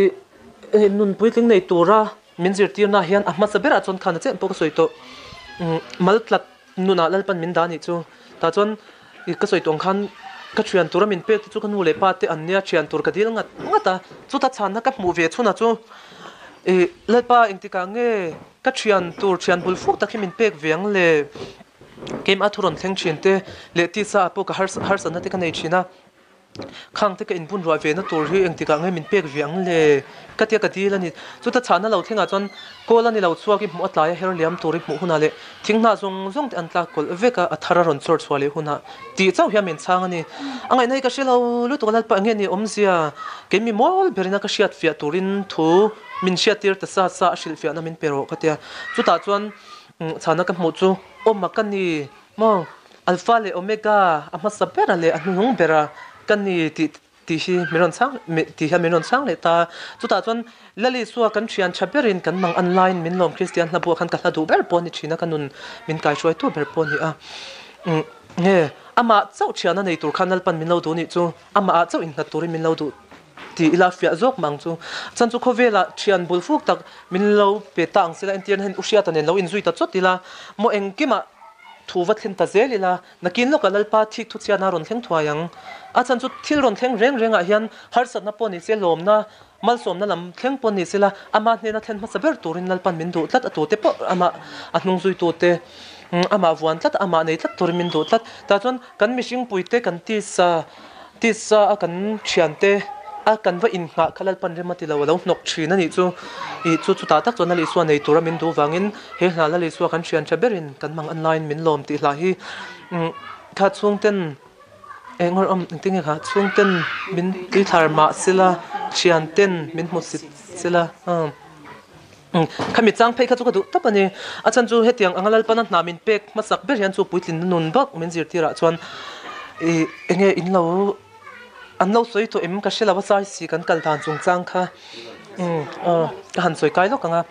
nun puitling nei tura min zirtirna hian a hmasa berah chuan khan a chen pawh ka sawi tawh, mal tlat nunah Lalpan min dah a nih chu. Tah chuan i ka sawi tawh ang khan ka thian tura min pek te chu ka nu leh pa te an nia, thian tur ka dil ngat ngat a, chuta chhanna ka hmuh ve chhunah chu i Lalpa engtikah nge Ka thian tur thian bul fuk tak hi min pek ve ang le. Keimah thu rawn thleng thin te leh tisa ah pawh ka harsatna te ka nei thin a, khang te ka inbun ruah ve na tur hi engtikah nge min pek ve ang le ka tia ka dil a ni. Chuta chhahna lo thlengah chuan kawl a ni lo chhuak i hmuh a tlai a her liam tur i hmuh hunah leh thing hnah zawng zawng te an tlak kawlh vek a, a thar a rawn chawr chhuah leh hunah tih chauh hian min chhang a ni. A ngaihna hi ka hre lo lutuk a Lalpa enge ni awmzia keimi mawl berina ka hriat fiah turin thu Min hriattir ta sa sa a hrilhfiahna min pe rawh ka tia. Chutah chuan chhana ka hmuh chu awma ka ni maw? Alpha leh Omega a hmasa bera leh a hnuhnung bera ka ni tih tih hi min rawn chhang tih hian min rawn chhang leh ta. Chutah chuan Lalisua kan thian tha berin kan mang an laiin min lawm Kristian hla buah khan ka hla duh ber pawh a ni thin a, ka nun min kaihruaitu ber pawh a ni a. Nge amah chauh thiana nei tur khan Lalpan min lo duh nih chu amah ah chauh innghat turin min lo duh. Ti ila fiah zawk mang chu. Chan chu khawvelah thian bul fuk tak min lo pe ta ang sila entir hian u hriata nen lo inzui ta chawt ila maw engkimah thu va thlen ta zel ila nakin lawkah Lalpa thik thu chhiatna rawn thleng thuai ang. A chan chu thil rawn thleng reng rengah hian harsatna pawh ni se lawmna malsawmna lam thleng pawh ni sela ama hnena thlen hmasa ber turin Lalpan min duh tlat a tute pawh amah a hnung zuitute amah vuan tlat amah nei tlat turin min duh tlat. Tah chuan kan mihring puite kan tisa Tisa a kan thiante a kan va inngah kha Lalpan rem a ti lo, a lo hnawk thin a nih chu. Ih chu chutah tak chuan Lal Isua nei tura min duh vangin he hla Lal Isua kan thian tha berin kan mang an laiin min lawm tih hla hi kha chhungten eng awr awm engtin nge kha chhungten min tuithlar mah sela thianten min hmu sit sela Khami chang phei kha chu ka duh tawp a ni. A chhan chu hetiang anga Lalpana hna min pek hmasak ber hian chu puitlinna nun bawk min zirtirah chuan ih enge in lo an lo sawi tawh em ka hre lo a zai si kan kal dan chungchang kha umm aw ka han sawi kai lawk ang a.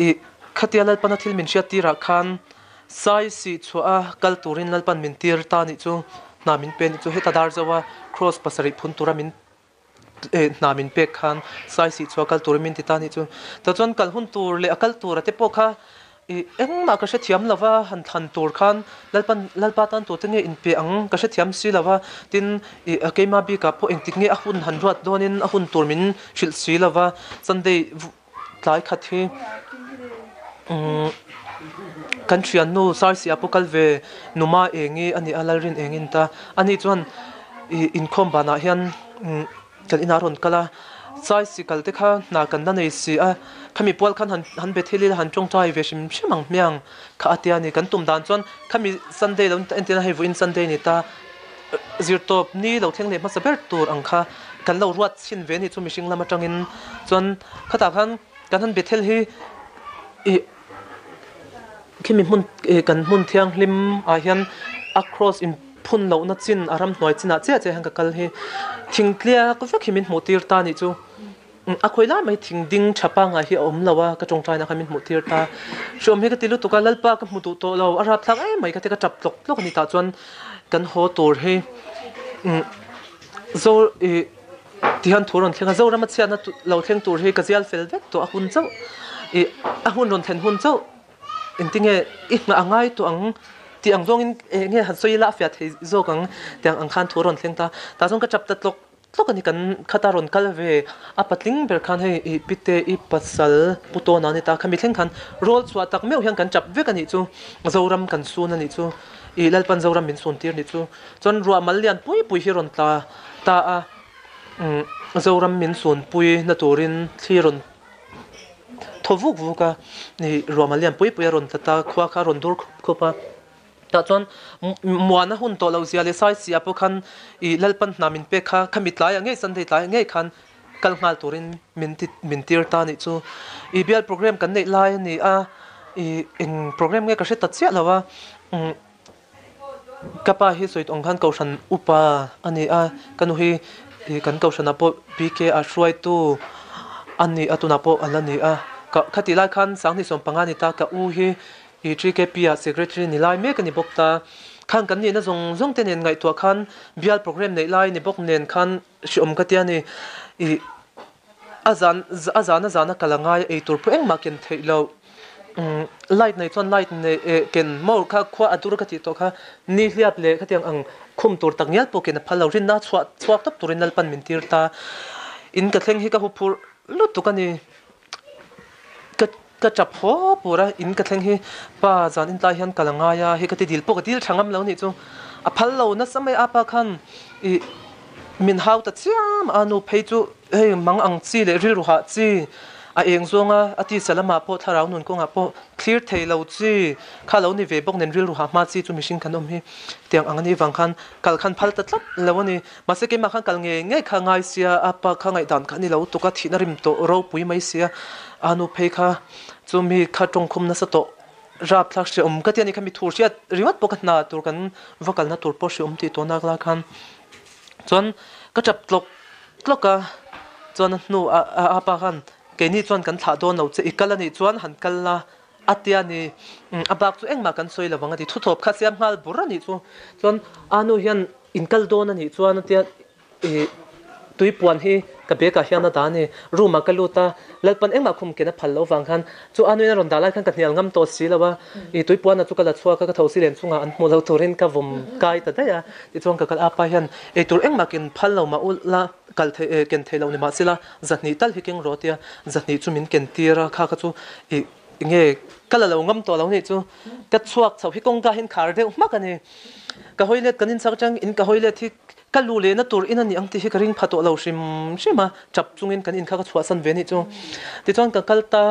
Ih khatia Lalpana thil min hriattirah khan sai si chhuah a kal turin Lalpan min tir ta nih chu hna min pe nih chu heta dar zo a cross pasarih phun tura min hna min pek khan sai sih chhuah kal turin min ti ta anih chu. Tah chuan kal hun tur leh a kal tura te pawh kha ih engmah ka hrethiam lo va, han thlan tur khan Lalpan Lalpa tan tute nge inpe ang ka hrethiam si lo va, tin ih keima bikah pawh engtik nge a hun han ruat dawnin a hun tur min hrilh si lo va, Sunday tlai khat hi umm kan thiannu Saisia pawh kal ve Numa Engi a ni a, Lalrin Engin ta ani chuan ih inkhawm banah hian umm kan inah a rawn kal a, Saisi kal te kha hna kan la nei si a, khami pual khan han han be thil ila han tawngtai ve hrim hrim ang hmiang kha a tia a ni, kan tum dan chuan khami Sunday lo entir a hei vawiin Sunday ni ta. Zirtawp ni lo thleng leh hmasa ber tur ang kha kan lo ruat chhin ve a ni chu mihring lam atangin chuan khatah khan kan han Bethel hi ih khimi hmun ih kan hmun thianghlim ah hian a cross in phun lohna chin a ramhnuai chinah chiah chiah hian ka kal hi thingtliak vek hi min hmuh tir ta a nih chu. A khawi lai mai thing ding tha pangngai hi a awm lo a, ka tawngtaina kha min hmuh tir ta. Hriawm hi ka ti lutuk a, Lalpa ka hmu duh tawh lo, a rapthlak em mai ka ti ka tap tlawk tlawk a ni tah chuan kan haw tur hi Zo ih ti hian thu rawn thleng a, Zorama chhiatna lo thleng tur hi ka zial fel vek tawh a hun chauh ih a hun rawn thlen hun chauh engtinge i nghah a ngai tawh ang tih ang zawngin eng nge han sawi ila a fiah thei zawk ang tiang ang khan thu rawn thleng ta, tah chuan ka tap ta tlawk. tlawk a ni kan khata rawn kal ve a patling ber khan hei ih pite i pasal pu tawn a ni ta khami thleng khan rawl chhuah tak meuh hian kan tap vek a nih chu Zoram kan sun a nih chu ih Lalpan Zoram min sun tir a nih chu chuan ruah mal lian pui pui hi rawn tla ta a umm Zoram min sun pui na turin thli rawn thaw vuk vuk a ih ruah mal lian pui pui a rawn tla ta khua kha a rawn dur khup khup a. Tah chuan muana hun tawh loh zia leh Saisia pawh khan ih Lalpan hna min pek kha khami tlaiah ngei Sunday tlaiah ngei khan kal nghal turin min ti min tir ta nih chu. Ih bial program kan neih lai a ni a, ih eng program nge ka hre ta chiah lo a, umm ka pa hi sawi tawh ang khan Kohhran upa a ni a, ka nu hi ih kan Kohhranah pawh BK a hruaitu a ni a tunah pawh a la ni a, ka khatih lai khan Sanghnih 15 ni ta ka u hi I TKP ah Secretary ni lai mek a ni bawk ta. Khan kan nihna zawng zawng te nen ngaihtuah khan bial program neih lai ni bawk nen khan hriawm ka tia ni. I a zan a zan a zan a kal a ngai ei tur pawh engmah ken theih loh. Umm light nei chuan light nei eh ken maw kha khua a dur ka tih tawh kha ni hliap leh khatiang ang khum tur tak ngial pawh ken a phal lo. Rinna chhuah chhuak tawp turin Lalpan min tir ta. In ka thleng hi ka huphurh lutuk a ni. Ka ka tap haw pur a, in ka thleng hi pa zan in tlai hian kal a ngai a, hei ka ti dil pawh ka dil tha ngam lo nih chu a phal lo nasa mai a pa khan ih min hau ta chiam a nu phei chu hei mang ang chi leh rilru hah chi a eng zawng a a tisa lamah pawh thlarau nun kawngah pawh thlir thei lo chi kha lo ni ve bawk nen rilru hah hma chi chu mihring kan awm hi tiang ang a nih vang khan kal khan phal ta tlat lo a ni. Mahse keimah khan kal ngei ngei kha ngai sia, a pa kha ngaihdan kha a ni lo tuk a, thihna rim tawh ropui mai sia, a nu phei kha chu mi kha tawngkhum nasa tawh rapthlak hreawm ka ti a ni kha mi thu hriat ringawt pawh ka hna tur kan va kalna tur pawh hreawm tih tawh nak lai khan chuan ka tap tlawk tlawk a, chuan a hnu ah a pa khan keini chuan kan thlah dawn lo che i kal a nih chuan han kal la a tia ni a bak chu engmah kan sawi lo vang a ti thutawp kha siam nghal bur a nih chu chuan a nu hian In kal dawn a nih chuan a tia ih tui puan hi ka bag ah hian a dah a ni. Room ah ka lut a, Lalpan engmah khum ken a phal loh vang khan chu a nuin a rawn dah lai khan ka hnial ngam tawh si lo a, ih tui puan ah chu ka la chhuak a, ka tho si len chungah an hmuh loh turin ka vawm kai ta daih a. Tichuan ka kal a pa hian eitur engmah ken phal lo mah ula kal thei eh ken thei lo ni mahsela zahnih tal hi keng rawh a tia, zahnih chu min ken tir a, kha kha chu ih enge ka la lo ngam tawh lo nih chu ka chhuak chhoh hi kawngka hian khar deuh hmak a ni. Ka hawi let kan inchak atang in ka hawi let hi ka lu lehna tur in a ni ang tih hi ka ring pha tawh lo hrim hrim a, tap chungin kan in kha ka chhuahsan ve nih chu. Tichuan ka kal ta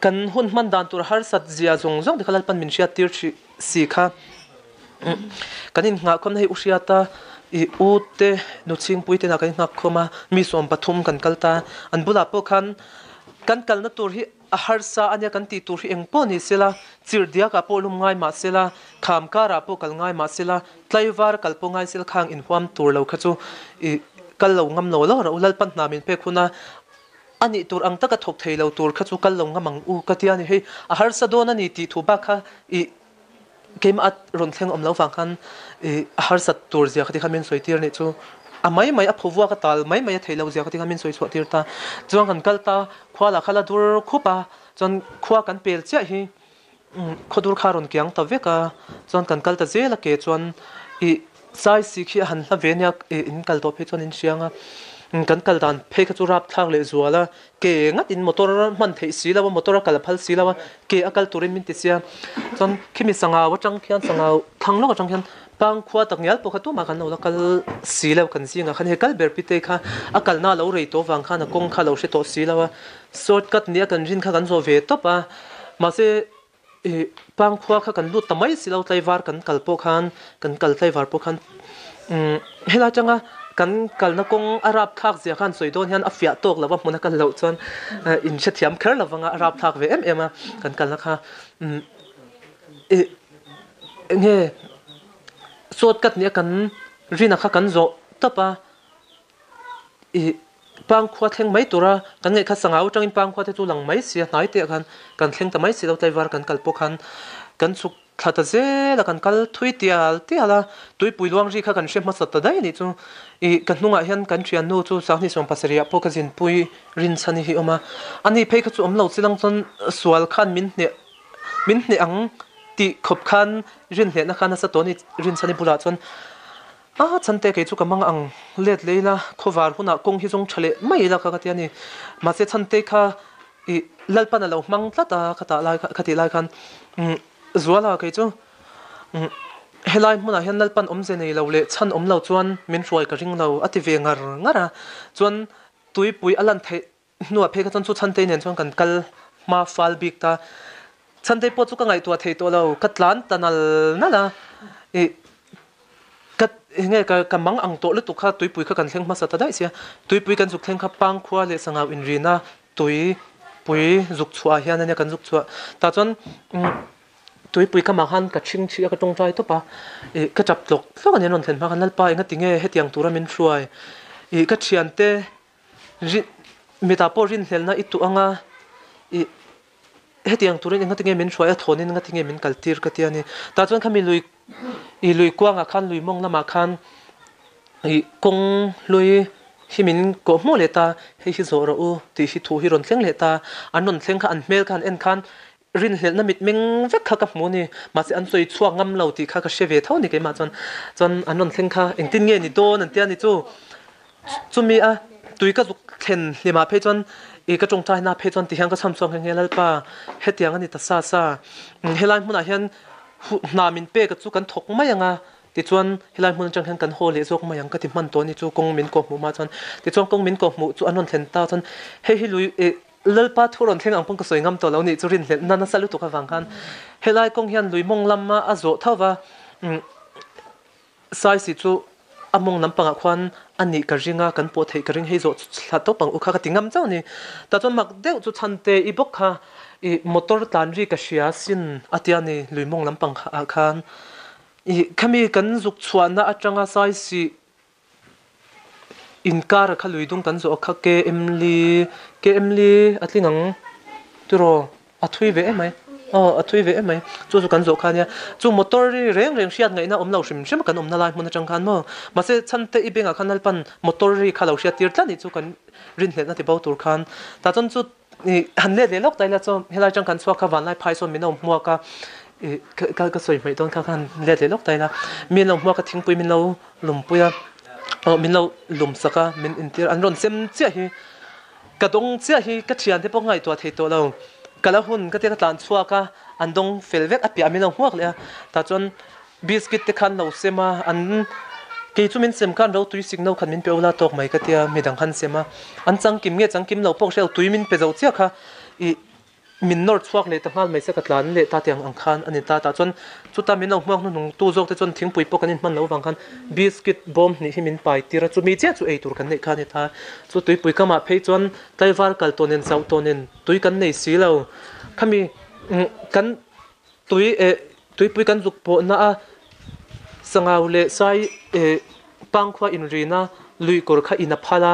kan hun hman dan tur harsat zia zawng zawng te kha Lalpan min hriat tir hrih si kha. Kan in nghahkhawmna hi u hriat a, i u te nu chhingpui te inah kan inghakkhawm a, mi 13 kan kal ta. An bulah pawh khan kan kalna tur hi A harsa a nia kan tih tur hi eng pawh ni sela, chirhdiakah pawh lum ngai mah sela, kham karah pawh kal ngai mah sela, tlaivar kal pawh ngai sela khang inhuam tur lo kha chu i kal lo ngam lo lo rah u, Lalpan hna min pek huna a nih tur ang taka thawk thei lo tur kha chu kal lo ngam ang u ka ti a ni. Hei a harsa dawn a ni tih thu bak kha i Keimah a rawn thleng awm lo vang khan i a harsat tur zia kha ti khan min sawi tir nih chu a mai mai a pho vuak a tal mai mai a theih loh zia kha ti khan min sawi chhuah tir ta. Chuan kan kal ta khua lah kha la dur khup a, chuan khua kan pel chiah hi khaw dur kha a rawn kiang ta vek a, chuan kan kal ta zel a ke chuan i Sai si khi a han hla ve nia i in kal tawh phei chuan in hriang a, kan kal dan phei kha chu rap thlak leh zual a, ke ngat in motor hman theih si lo a, motor a kal phal si lo a, ke a kal turin min ti sia. Chuan khimi sangau atang khian sangau thlang lawk atang khian pang khua tak ngial pawh kha tumah kan lo la kal si lo kan zingah khan hei kal ber pitei kha a kalna a lo rei tawh vang khan a kawng kha a lo hre tawh si lo a, shortcut nia kan rin kha kan zawh ve tawp a, mahse Ih, Pangkhua kha kan lut ta mai si lo, tlaivar kan kal pawh khan, kan kal tlaivar pawh khan umm helai atanga kan kalna kawng a rapthlak zia khan sawi dawn hian a fiah tawk lo va, hmun a kal loh chuan in hrethiam kher lo vanga a rapthlak ve em em a kan kalna kha umm ih enge shortcut nia kan rina kha kan zawh tawp a ih. Pangkhua thleng mai tura kan ngaih kha sangau atangin Pangkhua te chu lang mai si a, hnai te ah khan kan thleng ta mai si lo, tlaivar kan kal pawh khan kan chhuk thla ta zel a, kan kal thui tial tial a, tuipui luang ri kha kan hre hmasa ta daih a nih chu. Ih ka hnungah hian kan thiannu chu Sanghnih 70 ah pawh ka zinpui rinchhan hi awm a, ani phei kha chu awm lo chilang chuan sual khan min hneh min hneh ang tih khawp khan rinhlehna kha nasa tawh a ni rinchhan i bulah chuan. A chante kei chu ka mang ang let leh ila, khawvar hunah kawng hi zawng tha leh mai ila kha ka ti a ni. Mahse chante kha i Lalpan a lo hmang tlat a ka tah lai ka tih lai khan Zuala kei chu helai hmunah hian Lalpan awmze nei lo leh chhan awm lo chuan min hruai ka ring lo a ti ve ngar ngar a, chuan tuipui a lan theih Hnuah phei kha chuan chu Chhantei nen chuan kan kal hma fal bik ta. Chhantei pawh chu ka ngaihtuah thei tawh lo, ka tlan ta nal nal a, ih ka enge ka ka mang ang tawh lutuk kha tuipui kha kan thleng hmasa ta daih sia. Tuipui kan zuk thleng kha Pangkhua leh Sangau inrina tuipui zuk chhuah ah hian ania kan zuk chhuah. Tah chuan tuipui ka mah khan ka ṭhing ṭhi a, ka ṭawngṭai tawp a, ih ka ṭap tlawk tlawk a ni an rawn thlen hma khan Lalpa engati nge hetiang tura min hruai, ih ka ṭhiante Rin, mitah pawh rinhlelhna i tuh anga i hetiang turin engati nge min hruai a thawnin engati nge min kaltir ka ti a ni. Tah chuan khami lui i lui kuangah khan lui mawng lamah khan i kawng hlui hi min kawh hmuh leh ta, hei hi zawh rawh u tih hi thu hi rawn thleng leh ta. An rawn thleng kha an hmel kha an en khan rinhlelhna mitmeng vek kha ka hmu a ni. Mahse an sawi chhuak ngam lo tih kha ka hre ve tho a ni keimah chuan. Chuan an rawn thleng kha engtin nge ni dawn an tia ni chu. Chumi a tui ka zuk thlen hlimah phei chuan i ka tawngtaina phei chuan tihian ka chham chhuak nghe nghe Lalpa hetiang a ni ta sa sa. Helai hmunah hian hna min pek a chu kan thawk mai ang a tichuan helai hmun atang hian kan haw leh zawk mai ang ka ti hman tawh a ni chu kawng min kawhhmuh hma chuan. Tichuan kawng min kawhhmuh chu an rawn thlen ta chuan hei hi lui Lalpa thu rawn thleng ang pawn ka sawi ngam tawh lo nih chu rinhlelhna nasa lutuk avang khan helai kawng hian lui mawng lama a zawh tho va, Saisi chu a mawng lampangah khuan a nih ka ring a, kan pawh theih ka ring hei zawh thla tawp ang u kha ka ti ngam chauh a ni. Tah chuan mak deuh chu chhante i bawk kha i motor tlan ri ka hria sin a tia ni lui mawng lampang ah khan i khami kan zuk chhuahna atanga Saisi Inkar a kha lui dung kan zawh a kha KM li KM li a tling ang tiraw a thui ve em mai aw a thui ve em mai chu chu kan zawh kha ania chu motor hi reng reng hriat ngaihna awm lo hrim hrim a kan awmna lai hmun atang khan maw mahse chhante i bengah khan Lalpan motor ri kha lo hriat tir tlat nih chu kan rinhlelhna ti bo tur khan tah chuan chu Ih han let leh lawk ta ila chuan helai atang kan chhuak kha vanlai phai sawn min lo hmuak a, ih ka ka sawi hmaih dawn kha khan let leh lawk ta ila mi an lo hmuak a thingpui min lo lumpui a, aw min lo lum sak a min intir an rawn sem chiah hi ka dawng chiah hi ka thiante pawh ngaihtuah thei tawh lo ka la hun ka tia ka tlan chhuak a an dawng fel vek a piah min lo hmuak leh a tah chuan Biscuit te khan lo sem a, an kei chu min sem khan ro tui sik no khan min pe ula tawk mai ka tia, midang khan sem a, an changkim nge changkim lo pawh hrelo tui min pe zo chiah kha ih min nawr chhuak leh ta nghal mai se ka tlan leh ta tiang ang khan a ni ta tah chuan chuta min lo hmuak hnuhnung tu zawk te chuan thingpui pawh kan inhman loh avang khan biscuit bawm hnih hi min pai tir a, chumi chiah chu ei tur kan neih kha a ni ta, chu tuipui kamah phei chuan tlaivar kal tawh nen chauh tawh nen tui kan nei si lo, khami kan Tui eh tuipui kan zuk pawhna a sangau leh sai eh pangkhua inrina lui kawr kha in a phal a,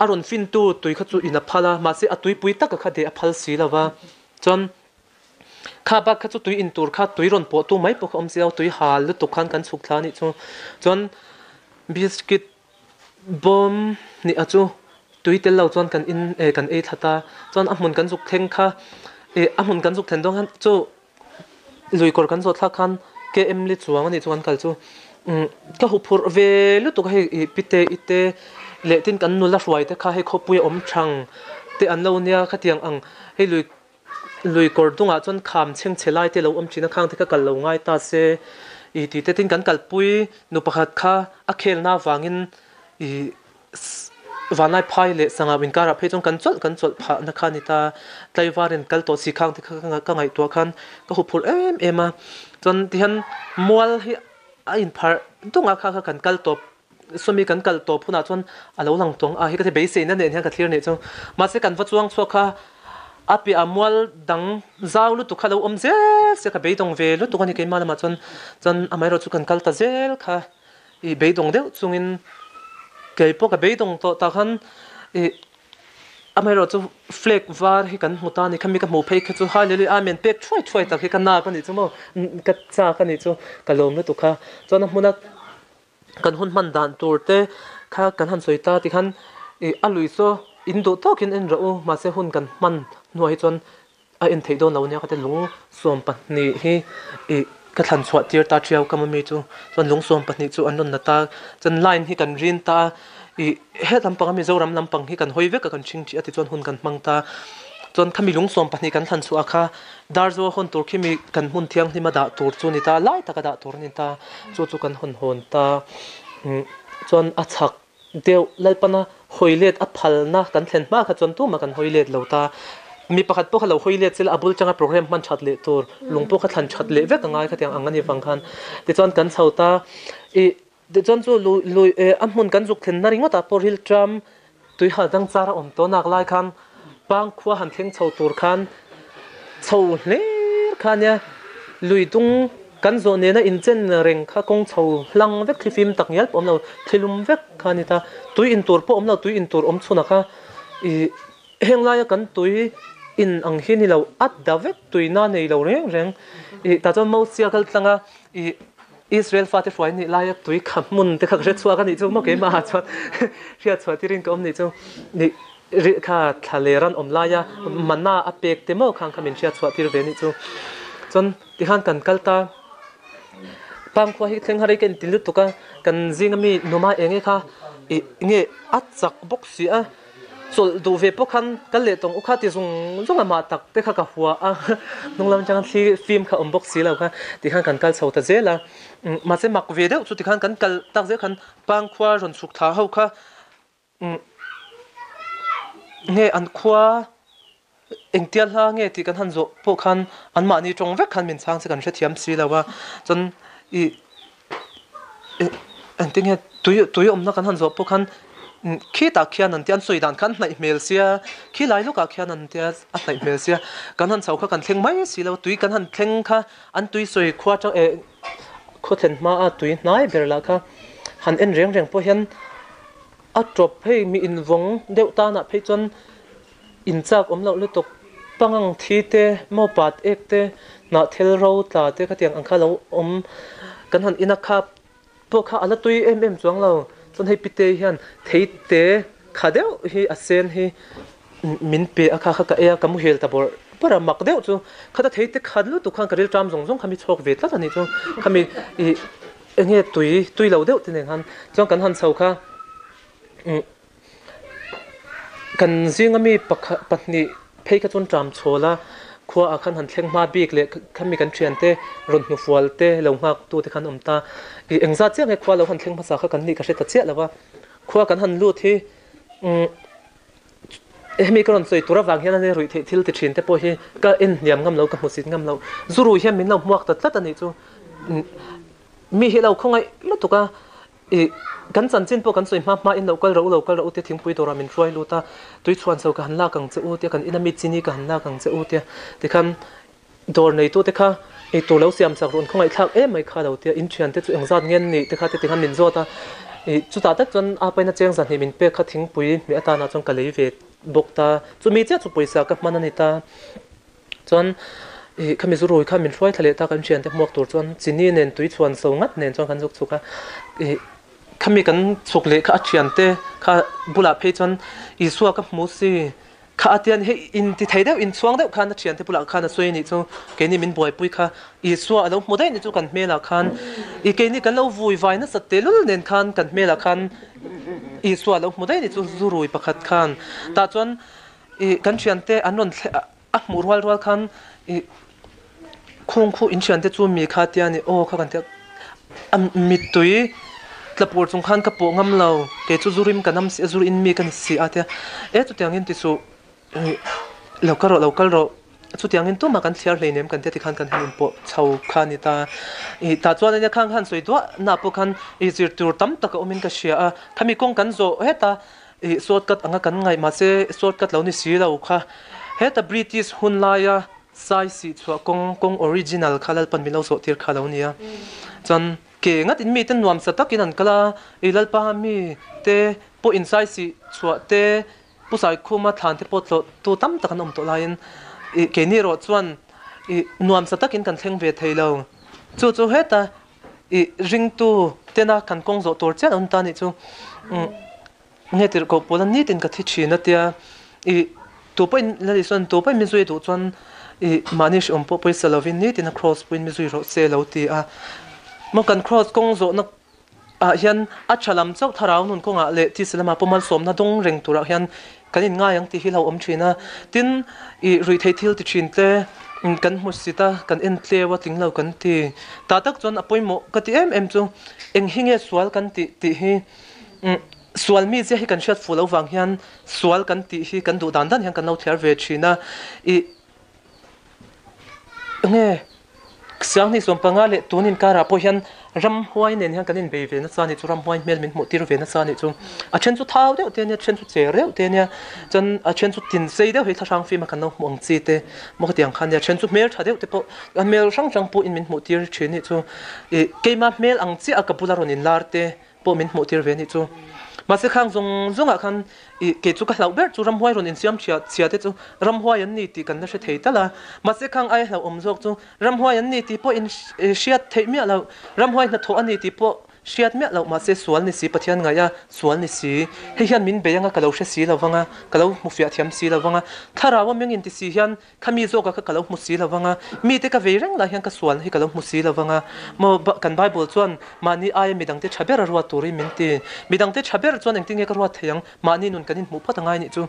a rawn fintu tui kha chu in a phal a, mahse a tuipui taka kha deh a phal si lo va, chuan kha bak kha chu tui in tur kha tui rawn pawhtu mai pawh kha awm si lo, tui hal lutuk khan kan chhuk thla a nih chu, chuan biscuit Bawm nih a chu tui tel lo chuan kan in eh kan ei thlat a, chuan a hmun kan zuk thleng kha eh a hmun kan zuk thlen dawn khan chu lui kawr kan zawh thlak khan KM li chuang a nih chu kan kal chu umm ka huphurh ve lutuk a hei ih pite ite leh tin kan nula hruai te kha hei khawpui a awm thang te an lo nia khatiang ang hei lui Lui kawr dungah chuan kham chhengchhe lai te lo awm thin a, khang te kha kal lo ngai ta se i tih te tin kan kalpui nu pakhat kha a khelna avangin i vanlai phai leh sangau inkarah phei chuan kan chawlh kan chawlh phah na kha a ni ta, tlaivarin kal tawh si khang te kha ka ngaihtuah khan ka huphurh em em a, chuan tihian mual hi a inpharh dungah kha kha kan kal tawp. Sawmi kan kal tawp hunah chuan a lo lang tawng a, hei ka ti beiseina nen hian ka thlir nih chu. Mahse kan va chuang chhuak kha a piah mual dang zau lutuk kha lo awm zel sia ka beidawng ve lutuk a ni keimah lamah chuan chuan amaherawh chu kan kal ta zel kha ih beidawng deuh chungin kei pawh ka beidawng tawh tah khan ih amaherawh chu flag var hi kan hmu ta a ni khami ka hmuh phei kha chu hallelujah amen pek thuai thuai tak hi ka nak a nih chu maw ka chak a nih chu ka lawm lutuk kha chuan a hmuna Kan hun hman dan tur te kha kan han sawi ta tikhan ih a lui saw in duh tawkin en rawh u mahse hun kan hman hnuah hi chuan a en theih dawn lo nia ka ti lung 12 hi ih Ka thlan chhuah tir ta ṭhiau ka mami chu. Chuan lung 12 chu an rawn la ta. Chuan line hi kan rin ta a, ih he lampang a Mizoram lampang hi kan hawi vek a kan ṭhing ṭih a tichuan hun kan hmang ta. Chuan khami lung 12 kan thlan chhuah kha Darzaw hawn tur khi mi kan hmun thianghlim a dah tur chu ni ta, lai taka dah tur a ni ta. Chu chu kan hawn hawn ta. Chuan a chhak deuh Lalpana hawi let a phalna kan thlen hma kha chuan tumah kan hawi let lo ta. Mi pakhat pawh kha lo hawi let sela a bul changa program hman that leh tur lung pawh kha thlan that leh vek a ngai khatiang ang a ni vang khan. Tichuan kan chho ta ih tichuan chu lui lui eh a hmun kan zuk thlenna ringawt ah pawh rilṭam tui hal dang char a awm tawh nak lai khan pangkhua han thleng chho tur khan chho hler kha nia lui dung kan zawh nena inchen reng kha kawng chho hlang vek thlifim tak ngial pawh awm lo thlilum vek kha a ni ta tui in tur pawh awm lo tui in tur awm chhunah kha ih heng laia kan tui in ang hi ni lo a da vek tuina nei lo reng reng ih tah chuan Mosia kal tlanga ih Israel fate hruai nih laia tui kha hmun te kha ka hre chhuak a nih chu maw keimah chuan hriat chhuah tirin ka awm nih chu nih rih kha thla leh ran awm laia mana a pek te maw khang kha min hriat chhuah tir ve nih chu chuan tikhan kan kal ta pangkhua hi thleng har ei ka inti lutuk a kan zinga mi numa eng nge kha ih nge a chak bawk si a. Chawlh duh ve pawh khan kal leh tawng u kha ti zung zung a mah tak te kha ka hua a, hnung lam atanga thli fim kha awm bawk si lo kha tikhan kan kal chho ta zel a, mahse mak ve deuh chu tikhan kan kal tak zel khan pangkhua rawn chhuk thla ho kha nge an khua engtia hla nge tih kan han zawh pawh khan anmahni tawng vek khan min chhang che kan hrethiam si lo a, chuan ih Engtin nge tui tui awmna kan han zawh pawh khan khitah khian an tia an sawi dan khan hnaih hmel sia khilai lawkah khian an tia a hnaih hmel sia kan han chho kha kan thleng mai si lo tui kan han thleng kha an tui sawi khua atang eh khaw thlen hmaa tui hnai ber lah kha han en reng reng pawh hian a tawp hei mi invawng deuh tanah phei chuan In chak awm loh lutuk, pangang thi te, maw pat ek te, hnah thel ro tla te khatiang ang kha lo awm kan han in a kha pawh kha a la tui em em chuang lo. Chuan hei pite hian thei te kha deuh hi a sen hi min pe a kha kha ka ei a, ka muhil ta bawrh bawrh a, mak deuh chu khata thei te khat lutuk khan ka rilṭam zawng zawng kha mi chhawk ve tlat a nih chu. Khami ih enge tui tui lo deuh te nen khan chuan kan han chho kha umm. Kan zinga mi pakhat pahnih phei kha chuan ṭam chhawl a, khua ah khan han thleng hma bik leh khami kan ṭhiante rawn hnufual te lo nghak tu te khan awm ta. Ih engzat chiah nge khua lo han thleng hmasa kha kan nih ka hre ta chiah lo a, khua kan han lut hi umm hemi ka rawn sawi tur avang hian ania ruih theih thil ti ṭhin te pawh hi ka en hniam ngam lo ka hmusit ngam lo. Zu rui hian min lo hmuak ta tlat a nih chu. Mi hi lo khawngaih lutuk a. Ih, kan chanchin pawh kan sawi hma hma in lo kal rawh u, lo kal rawh u tia thingpui dawrah min hruai lut a, tui chhuan chho ka han lak ang che u tia, kan ina mi chini ka han lak ang che u tia, tikhan dawr neitute kha eitur lo siam chak rawh, an khawngaihthlak em mai kha lo tia, in thiante chu engzat nge an nih te kha te tikhan min zawt a, ih, chutah tak chuan a paina cheng zahnih min pek kha thingpui hmeh atanah chuan ka lei ve bawk ta, chumi chiah chu pawisa ka hman a ni ta. Chuan ih khami zu rui kha min hruai thla leh ta kan thiante hmuak tur chuan chini nen tui chhuan so ngat nen chuan kan zuk chhuk a, ih khami kan chhuk leh kha a thiante kha bulah phei chuan Isua ka hmu si kha a tian hei in ti thei deuh in chhuang deuh khan a thiante bulah khan a sawi a nih chu keini min buaipui kha Isua a lo hmu daih ni chu kan hmelah khan ih keini kan lo vui vai nasat tehlul nen khan kan hmelah khan Isua a lo hmu daih ni chu zu rui pakhat khan tah chuan Ih kan thiante an rawn thleh a hmuh rual rual khan ih khung khu in thiante chu mi kha tia ni aw kha kan tia a mittui tla pur chung khan ka pawh ngam lo kei chu zu rim ka nam si a zu in mi ka ni si a tia e chutiang in ti suh ih lo kal rawh lo kal rawh chutiang in tumah kan thliar hleinem kan tia tikhan kan han inpawh chho kha a ni ta ih tah chuan ania khang khan sawi duah na pawh khan ih zir tur tam tak a awm in ka hria a khami kawng kan zawh heta Ih shortcut anga kan ngaih mahse shortcut lo ni si lo kha. Heta British hun laia sai sih chhuah kawng kawng original kha Lalpan min lo zawh tir kha lo nia. Chuan ke ngat in mite nuam sa takin an kal a, ih Lalpa mi te pawh in sai sih chhuah te Pu Saikhuma thlan te pawh tlawh tu tam tak an awm tawh laiin ih keini erawh chuan ih nuam sa takin kan thleng ve thei lo. Chu chu heta I ringtu tena kan kawng zawh tur chiah an ta nih chu nge tirh koh pawl a nitin ka thi thin a tia i tu pawhin la ni sawn tu pawhin min zui duh chuan I mahni hreawm pawh pawisa lovin nitin a kraws puiin mi zui rawh se lo ti a. Maw kan kraws kawng zawhna ah hian a tha lam chauh thlarau nun kawngah leh tisa lamah pawh malsawmna dawng reng turah hian kan inngai ang tih hi lo awm thin a. Tin, i ruihtheih thil ti thin te kan hmu sit a, kan en tleu a tling lo kan ti. Tah tak chuan a pawimawh ka ti em em chu eng hi nge sual kan tih tih hi sual mi zia hi kan hriat fuh loh vang hian sual kan tih hi kan duh dan dan hian kan lo thliar ve thin a. I Nge, Sianghnih 15 leh tun inkarah pawh hian ramhuai nen hian kan inbei ve nasa a nih chu, ramhuai hmel min hmuh tir ve nasa a nih chu. A then chu thau deuh te a nia, a then chu cher deuh te a nia, chuan a then chu tin sei deuh hei thlahrang fima kan lo hmuh ang chi te maw khatiang kha a nia, a then chu hmel tha deuh te pawh a hmel hrang hrang pawhin min hmuh tir thin a nih chu. Ih keima hmel ang chiah a ka bula rawn inlar te pawh min hmuh tir ve a nih chu. Mahse khang zawng zawngah khan ih kei chu ka hlauh ber chu ramhuai rawn insiam chhia chhia te chu ramhuai an ni tih kan la hre thei tal a. Mahse khang aia hlauhawm zawk chu ramhuai an ni tih pawh in hriat theih miah loh, ramhuai hnathawh a ni tih pawh hriat miah loh mahse sual ni si Pathian ngaih a sual ni si. Hei hian min bei anga ka lo hre si lo vang a, ka lo hmu fiah thiam si lo vang a, thlarau a meng inti si hian Khami zawka kha ka lo hmu si lo vang a, mite ka vei reng lai hian ka sualna hi ka lo hmu si lo vang a. Maw, kan Bible chuan mahni aia midangte tha ber a ruat turin min ti. Midangte tha ber chuan engtin nge ka ruat thei ang? Mahni nun kan inhmuh phawt a ngai nih chu.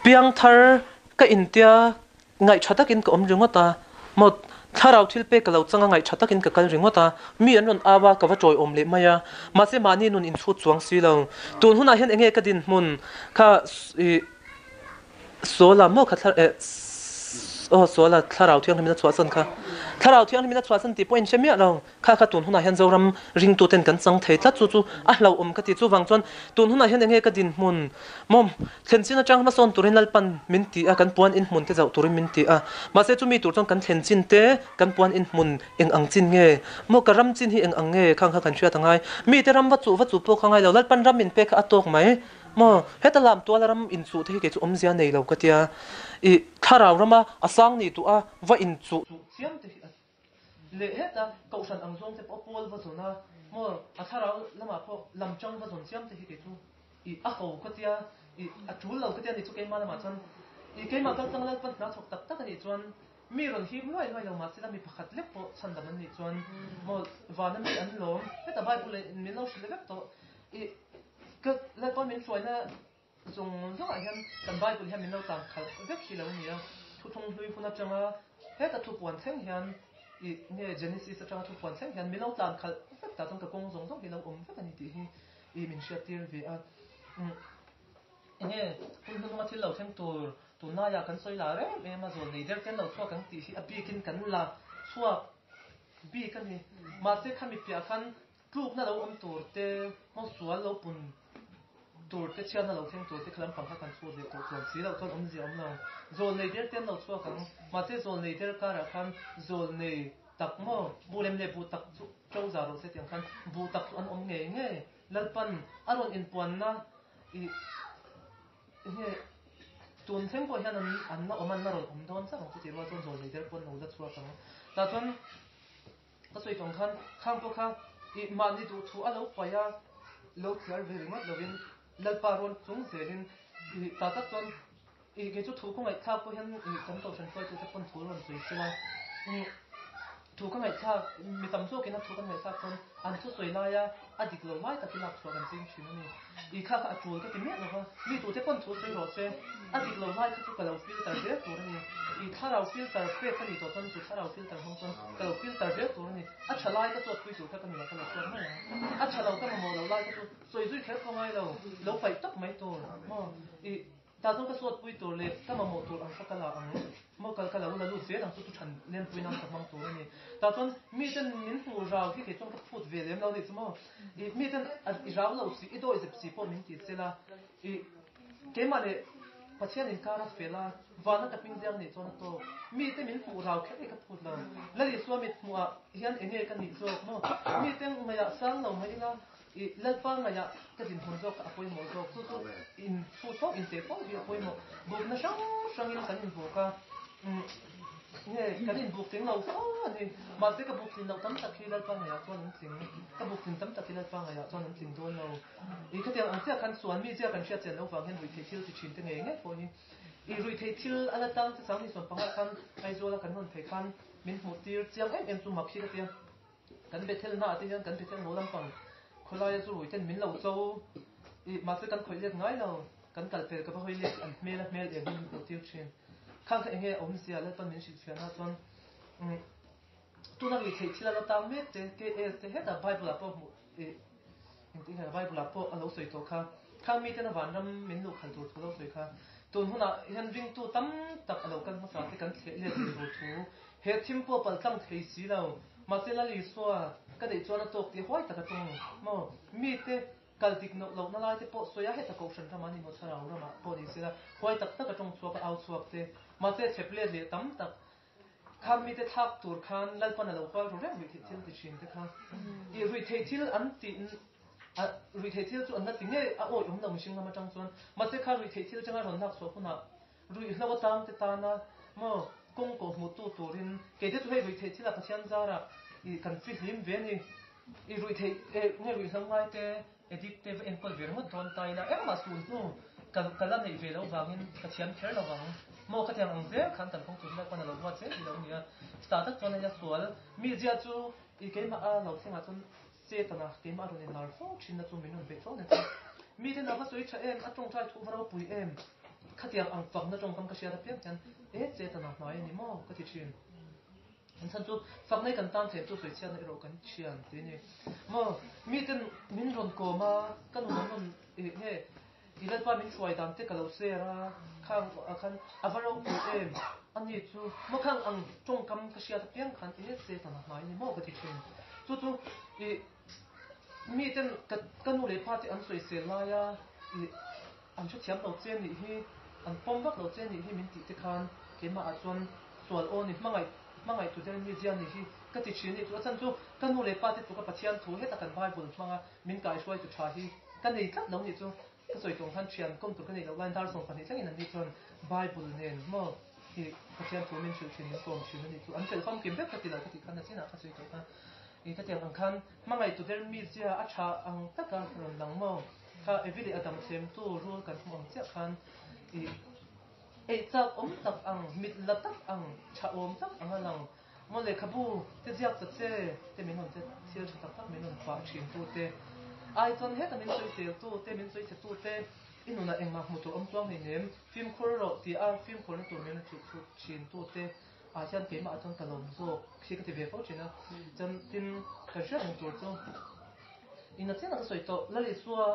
Piangthar ka intia ngaih tha takin ka awm ringawt a. Maw, thlarau thil pek ka lo chang a ngaih tha takin ka kal ringawt a. Mi an rawn au a, ka va tawiawm leh mai a. Mahse mahni nun inchhut chuang si lo. Tun hunah hian enge ka dinhmun kha ih. Suala maw kha thlar eh aw suala thlarau thianghlim in a chhuahsan kha thlarau thianghlim in a chhuahsan tih pawh in hre miah lo kha kha tun hunah hian Zoram ringtu ten kan chang thei tlat chu chu a hlauhawm ka ti chuvang chuan tun hunah hian enge ka dinhmun maw thlen chin atang hmasawn turin Lalpan min ti a kan puan inhmun te zauh turin min ti a mahse chumi tur chuan kan thlen chin te kan puan inhmun eng ang chin nge maw ka ram chin hi eng ang nge khang kha kan hriat angai mite ram va chuh va chuh pawh kha ngai lo Lalpan ram min pek kha a tawk mai. Maw, heta lam tuala ram inchuh te hi kei chu awmzia nei lo ka tia. I thlarau rama a sang ni duh a va inchuh chiam te hi a leh heta kohhran ang zawng te pawh pawl va zawn a, maw a thlarau lamah pawh lam chang va zawn chiam te hi kei chu i a ho ka tia, i a tul lo ka tia ni chu keimah lamah chuan i keimah kaltlang Lalpan hna thawk tak tak a nih chuan mi rawn hip luai luai lo mahse la mi pakhat lek pawh chhandam an nih chuan maw vana mi an lawm heta Bible in min lo hrilh vek tawh i Ka Lalpa min hruaina zawng zawngah hian kan Bible hian min lo tan khalh vek hi lo nia. Thuthlung hlui hun atanga heta thupuan thleng hian ih nge Genesis atanga thupuan thleng hian min lo tlan khalh vek tah chuan ka kawng zawng zawng hi lo awm vek a ni tih hi ih min hriattir ve a. Umm enge hun hnuhnunga thil lo thleng tur tunlaiah kan sawi la rem em a zawl nei der ten lo chhuak ang tih hi a bikin kan la chhuak bik a ni. Mahse khami piah khan Tlukna lo awm tur te, hmawsual lo pun tur te, chhiatna lo thleng tur te kha lampang kha kan chhut leh tawh chuan si loh chuan awmzia awm lo. Zawlnei der te an lo chhuak ang. Mahse zawlnei der karah khan zawlnei tak maw, buh lem leh buh tak chu to za rawh se tiang khan buh tak chu an awm ngei ngei. Lalpan a rawn inpuanna i nge tun thleng pawh hian an la awm an la rawn awm dawn chauh ang chutih rual chuan zawlnei der pawh an lo la chhuak ang. Tah chuan. Ka sawi tawng khan khang pawh kha i mahni duh thu a lo paih a, lo thliar ve ringawt lovin Lalpa rawn chung zelin i ta tak chuan i kei chu thu ka ngaihthlak pawh hian i kan kohhran hruaitute pawn thu rawn sawi sela i thu ka ngaihthlak mi tam zawkin a thu kan ngaihthlak chuan an thusawi laia a dik lo lai tak hi lak chhuah kan ching thin a ni. I kha kha a tul ka ti miah lova, mi tute pawn thu sawi rawh se, a dik lo lai kha chu ka lo filter zel tur a ni. I thlarau filter pek ka nih tawh chuan chu thlarau filter hmang chuan ka lo filter zel tur a ni. A tha lai ka chuatpui tur kha ka nunah ka lo chuat mai ang. A tha lo ka mamawh lo lai kha chu sawi zui kher pawh ngai lo, lo paih tawp mai tur maw. I Tah chuan ka suatpui tur leh ka mamawh tur ang kha ka la ang maw kal ka lo la lut zel ang chu chu than lenpui nan ka hmang tur a ni. Tah chuan miten min hmuh rau hi kei chuan ka phut ve lem lo nih chu maw. I miten i rau lo si i dawi zep si pawh min ti chel a. I keimah leh Pathian inkar a fel a, vana ka hming ziak nih chuan a tawk. Mite min hmuh rau kher hi ka phut lo. Lalisua mit hmuh ah hian enge ka nih zawk maw. Mite ngaihah sang lo mai ila I Lalpa ngaihah ka dinhmun zawk kha a pawimawh zawk. Chu chu in chhut fo, in teh fo hi a pawimawh. Bukna hrang hrangin kan inbuk a, nge kan inbuk tling lo fo a ni. Mahse ka buk tlin loh tam tak hi Lalpa ngaihah chuan an tling. Ka buk tlin tam tak hi Lalpa ngaihah chuan an tling dawn lo. I khatiang ang chiah khan sual mi zia kan hriat chian loh vang hian ruihtheih thil ti thin te ngei ngei pawh hi. I ruihtheih thil a la tang che 20 15 khan Aizawl a kan rawn phei khan min hmuh tir chiang em em chu mak hi ka tia. Kan Bethel hna ah te hian kan Bethel haw lampang khawlaia zu rui ten min lo cho i mahse kan khawih let ngai lo, kan kal pel ka va hawi let an hmel a hmel eng hi min hmuh tir thin. Khang kha enge a awmzia Lalpan min hrilhfiahna chuan umm tuna ruihtheih thil a la tang mek te KS te hetah Bible ah pawh hmuh i Engtin hian Bible ah pawh a lo sawi tawh kha, khang miten a vanram min luh khalh tur thu lo sawi kha, tun hunah hian ringtu tam tak a lo kal hmasa te kan thleh let leh tur thu, he thim pawh palh tlang thei si lo, mahse Lal Isua ka neih chuan a tawk tih huai tak a tung maw? Mite kal dik loh lohna lai te pawh sawi a, heta Kohhran ramah ni maw Thlarau ramah pawh ni sela huai tak tak a tawng chhuak a au chhuak te, mahse chhep let leh tam tak Khan mite thlak tur khan Lalpan a lo hual ru reng ruihtheih thil ti thin te kha. I ruihtheih thil an tih ruihtheih thil chu an la ti ngei a awi awm lo mihring lam atang chuan. Mahse kha ruihtheih thil atanga rawn lak chhuah hunah ruihhlo atang te tana maw kawng kawh hmuh tu turin kei te chu hei ruihtheih thil ah Pathian zarah i kan fihlim ve a ni. I ruihtheih nge ruihhlo ngai te Edit te va enkawl ve ringawt dawn ta ila engmah sul hnu ka ka la neih ve loh vangin ka thiam kher lo vang. Maw ka tiang ang zel khan kan kawng tur hi Lalpan a lo ruat zel tih lo nia. Chutah tak chuan ania sual mi zia chu i keimah a lo thlengah chuan Setana keimah a rawn inlar fo thinna chu min rawn beih fo nasa. Miten a va sawi tha em, a tawngtai thu va ropui em khatiang ang fakna tawngkam ka hriat apiang hian e Setana hmai a ni maw ka ti thin. An chhan chu faknei kan tan thei chu sawichhiatna erawh kan thian tih a ni. Maw miten min rawn kawm a, ka nun an rawn ih nge i Lalpa min hruai dan te ka lo share a, khang ah khan a va ropui em a ni chu maw khang ang tawngkam ka hriat apiang khan e Satan a hmai a ni maw ka ti thin. Chu chu ih miten ka ka nu leh pa te an sawisel lai a ih An hrethiam lo che nih hi, an pawm vak lo che nih hi min tih te khan keimah ah chuan sual aw ni hmangaih hmangaih tu tel mi zia nih hi ka ti thin nih chu a chhan chu ka nu leh pa te tluk a Pathian thu heta kan Bible hmanga min kaihruai tu tha hi ka nei tlat lo nih chu ka sawi tawng khan thian kawm tur ka nei loh laiin dar 12 thlengin an ni chuan Bible nen maw hi Pathian thu min hrilh thin min kawm thin a nih chu an fel famkim vek ka ti lo ka tih khan a chinah ka sawi tawh kha i ka tiang ang khan hmangaih tu der mi zia a tha ang taka rawn lang maw. Kha Evi leh Adam thlemtu rul kan hmu ang chiah khan i eih chak awm tak ang, mit la tak ang, tha awm tak ang a lang. Maw lehkhabu te ziak ta che te min rawn che thil tha tak tak min rawn pah thin tu te ai chuan heta min sawisel tu te, min sawichhe tu te i nunah engmah hmu tur awm chuang hleinem, fimkhur rawh ti a fimkhurna tur min rawn hrilh chhut thin tu te ah hian keimah chuan ka lawm zawk hi ka ti ve fo thin a. Chuan tin ka hriat reng tur chu. Ina chian ka sawi tawh, Lal Isua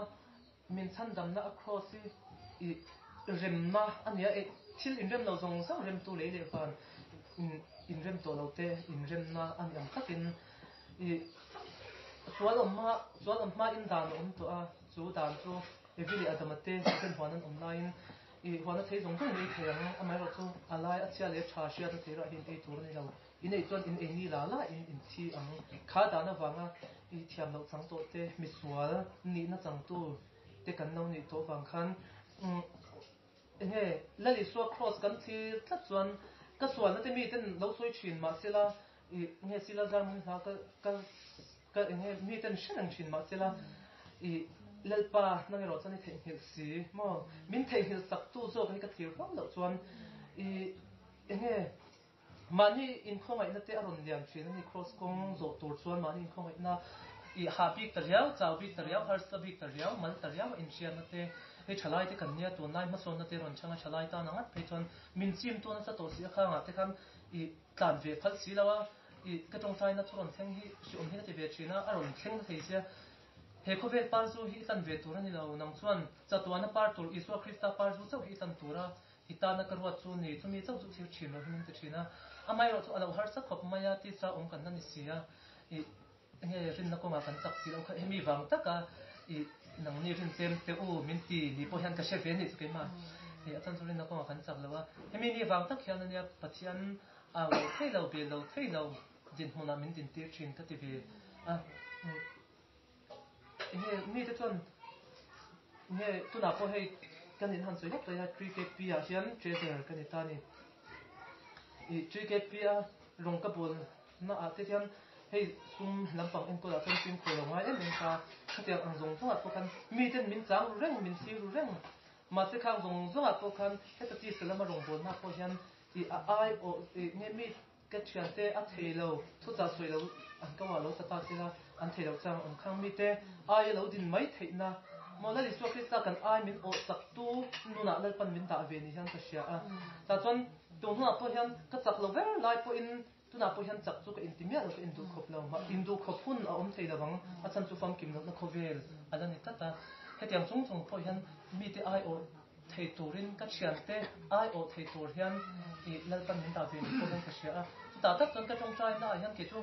min chhandamna a cross hi i remna a nia, eh thil inrem lo zawng zawng remtu lei leh van inrem tawh lo te inremna a ni ang takin i sual awm hma sual awm hma in dan a awm tawh a, chu dan chu Evi leh Adama te Eden huan an awm laiin i huana thei zawng zawng in ei thei ang, amaherawhchu a lai a chhia leh a tha hriatna thei rah hi in ei tur a ni lo. In ei chuan in ei ni la la in in thi ang. Kha dan avanga i thiam loh chang tawh te, misual nihna changtu te kan lo nih tawh vang khan enge Lal Isua cross kan thlir tlat chuan ka sualna te miten lo sawi thin mahsela i nge sila zar mun hla ka ka ka enge miten hre reng thin mahsela i Lalpa nang erawh chuan i theihnghilh si maw min theihnghilh sak tu zawk hi ka thlir hlauh loh chuan i enge Mahni inkhawngaihna te a rawn lian thin a ni. Kraws kawng zawh tur chuan mahni inkhawngaihna i ha bik ta riau, chau bik ta riau, harsa bik ta riau, mal ta riau a inhriatna te hei thalai te kan nia tunlai hmasawnna te rawn chhang a thalai tan ang at phei chuan min chim tu nasa tawh si a khangah te khan i tlan ve phal si lo a i ka tawngtaina thu rawn thleng hi hriawm hi ka ti ve thin a a rawn thleng na thei sia he khawvel par zu hi i tlan ve tur a ni lo nang chuan chatuana par tur Isua Krista par zu chauh hi i tlan tur a I tana ka ruat chu ni, chumi chauh chu thil thin lo hi min ti thin a. Amaherawh chu a lo harsa khawp mai a, tisa awm kan la ni si a, i nge rinna kawngah kan chak si lo kha hemi vang taka i nangni rin tlem teh u min ti ni pawh hian ka hre ve a nih chu keimah. I a chan chu rinna kawngah kan chak lo a, hemi ni vang tak hian ania Pathian au lo thei lo, bel lo thei lo dinhmunah min dintir thin ka ti ve a. Nge mite chuan nge tunah pawh hei kan in han sawi lawk daih a 3kp ah hian treasurer ka ni ta a ni. I 3kp a rawng ka bawl na ah te hian hei sum lampang enkawl ah chuan fimkhur lo ngai em em ta. Khatiang ang zawng zawng ah pawh khan miten min chang ru reng min thlir ru reng. Mahse khang zawng zawngah pawh khan heta tisa lama rawngbawlna pawh hian i a ai awh i nge mi ka thiante a thei lo thuchah sawi lo an ko ah lo ta ta sela an thei lo chang awm khang mite ai a lo din mai theihna maw Lal Isua Krista kan ai min awh chak tu nunah Lalpan min dah ve ni hian ka hria a. Tah chuan tun hunah pawh hian ka chak lo ber lai pawhin Tunah pawh hian chak chu ka inti miah lo, ka induh khawp lo. Mah induh khawp hun a awm thei lovang, a chhan chu famkim lohna khawvel a la ni tlat a. Hetiang chung chung pawh hian mite aiawh thei turin, ka thiante aiawh thei tur hian i Lalpan min dah ve ni pawh hian ka hria a. Chutah tak chuan ka tawngtaina ah hian kei chu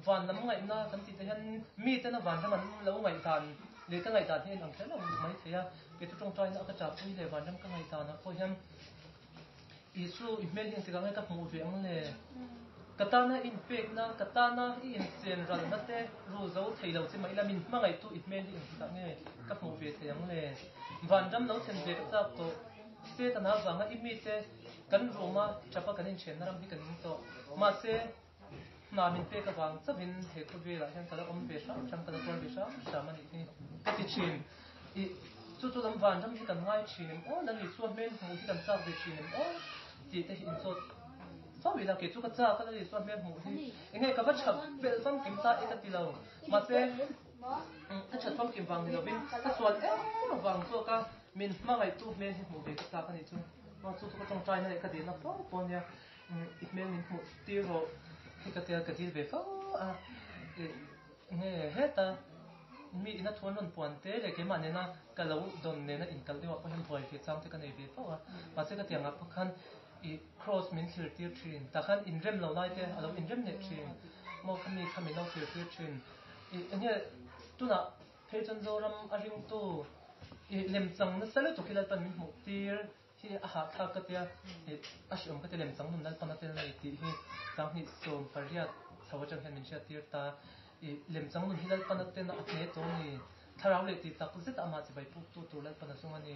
van lam ngaihna kan tih te hian miten a vanram an lo ngaihdan leh ka ngaihdan hi a inang kher lo mai thei a. Kei chu tawngtaina a ka chahpui leh vanram ka ngaihdan ah pawh hian Isu, i hmel hi engtikah nge ka hmuh ve ang le? Ka tana i inpekna, ka tana i inchen ralna te ru zo thei lo che mah ila min hmangaihtu i hmel hi engtikah nge ka hmuh ve thei ang le? Vanram lo thlen ve ka chak tawh. Setana vanga i mite kan ruma tapa kan inthenna ram hi ka ning tawh. Mahse, hna min pek avang chauhin he khawvelah hian ka la awm ve hram hram, ka la tuar ve hram hram a nih hi ka ti thin. I chu chu lam vanram hi kan ngai thin em aw, Lal Isua hmel hmuh hi kan chak ve thin em aw tih te hi inchawt fo ila kei chu ka chak a Lal Isua hmel hmuh hi enge ka va that pelh famkim ta e ka ti lo. Mahse, ka that famkim vang ni lovin ka sual em avang zawk a min hmangaihtu hmel hi hmuh ve ka chak a nih chu. Chu chu ka tawngtaina leh ka dilna fo pawh a nia. I hmel min hmuh tir rawh hi ka tia ka dil ve fo a, nge heta mi ina thu an rawn puan te leh keimah nena ka lo dawn nena inkal deuh ah pawh hian buai ve chang te ka nei ve fo a, mahse ka tiang ah pawh khan i cross min thlir tir thin tah khan inrem lo lai te a lo inrem leh thin maw khami kha min lo thlir tir thin i enge tunah phei chuan Zoram a ringtu i lemchang nasa lutuk hi Lalpan min hmuh tir. Hi a hahthlak ka tia, ih a hriawm ka ti lem chang nun Lalpan a tel nei tih hi 28 chho atang hian min hriat tir ta. Ih lem chang nun hi Lalpan a tena a hne tawh a ni. Thlarau leh tih tak zet amah chibai puk tu tur Lalpan a zung a ni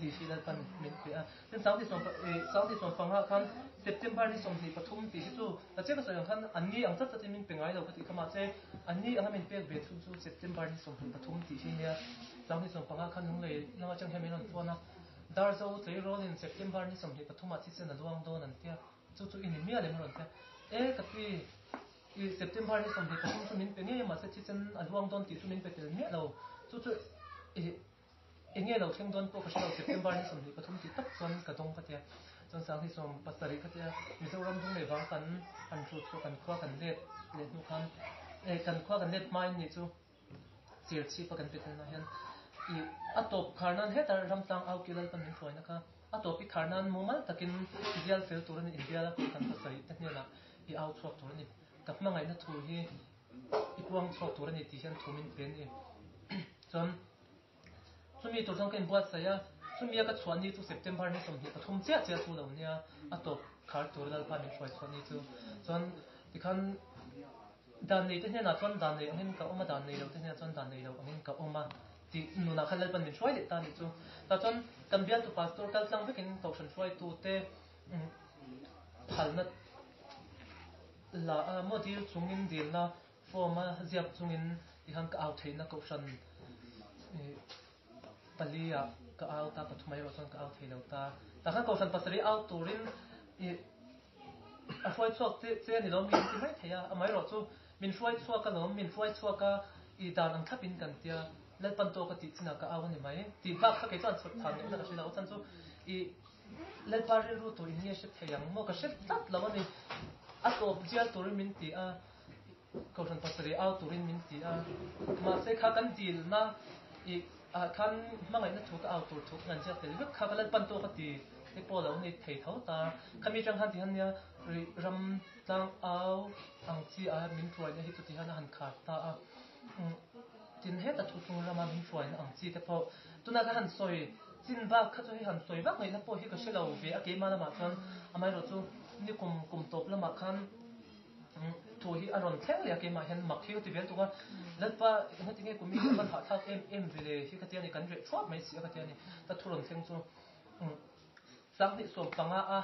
tih hi Lalpan min pe a. Tin 28 25 ah khan September ni 23 tih hi chu ka che ka sawi ang khan an ni ang chat chat in min pe ngai lo ka tih kha mahse an ni anga min pek ve chhun chu September ni 23 tih hi nia. 25 khan Lunglei lam atang hian min rawn phone a. Darzo tleirawlin September ni 23 ah thisen a luang dawn an tia, chu chu i ni mial em a rawn tia. E ka pi, i September ni 23 chu min pe ngei a mahse thisen a luang dawn tih chu min pe tel miah lo, chu chu i enge lo thleng dawn pawh ka hre lo, September ni 23 tih tak chuan ka dawng ka tia. Chuan 27 ka tia, Mizoram dung leh vang kan han hrut chhuah kan khua kan let leh hnu khan, e kan khua kan let hmain nih chu. Chir chhip a kan pe thelna hian i a tawp khar nan heta ramtlang au ki Lalpan min hruaina kha a tawp i khar nan mumal takin bial fel tur a ni inbial a kohhran pasarih te hnenah i au chhuak tur a ni ka hmangaihna thu hi i puang chhuak tur a ni tih hian thu min pe a ni chuan chumi tur chuan ka inbuatsaih a chumi a ka chhuah ni chu September ni 23 chiah chiah chu lo nia a tawp khar tur Lalpa min hruai chhuah ni chu chuan tikhan Dan nei te hnenah chuan dan nei angin ka awm a, dan nei lo te hnenah chuan dan nei lo angin ka awm a tih nunah khan Lalpan min hruai leh ta a nih chu. Tah chuan kan bialtu pastor kal tlang vekin kohhran hruaitute phalna la a maw dil chungin dilna form a ziak chungin tikhan ka au theihna kohhran pali ah ka au ta, pathum erawh chuan ka au thei lo ta. Tah khan kohhran pasarih au turin ih A hruai chhuak che che a ni lo mi an ti mai thei a, amaherawh chu min hruai chhuak alawm, min hruai chhuak a, i dan ang thlapin kan tia, Lalpan tawk a tih chinah ka au a ni mai tih bak kha kei chuan chhawt chhan ngaihna ka hre lo, a chhan chu i Lalpa rilru tur in nge hre thei ang maw ka hre tlat lo a ni, a tawp zial turin min ti a, Kohhran pasarih au turin min ti a, mahse kha kan dilna i ah khan hmangaihna thu ka au tur thu ka ngan ziak tel vek kha ka Lalpan tawk a ti te pawh lo ni thei tho ta. Khami atang khan ti hian nia ri ram tlang au ang chi a min hruaina hi chuti hian a han khar ta a, tin heta thu chung rama min hruaina ang chi te pawh tunah ka han sawi chin bak kha chu hei han sawi vak ngaihna pawh hi ka hre lo ve a keimah lamah chuan amaherawh chu nikum kum tawp lamah khan Thu hi a rawn thleng leh a, keimah hian mak hi ka ti vel tuk a, Lalpa engati nge kum hi a van hahthlak em em ve le hi ka ti a ni, kan reh thuap mai si a ka ti a ni, ka thu rawn thleng chu 2015 a.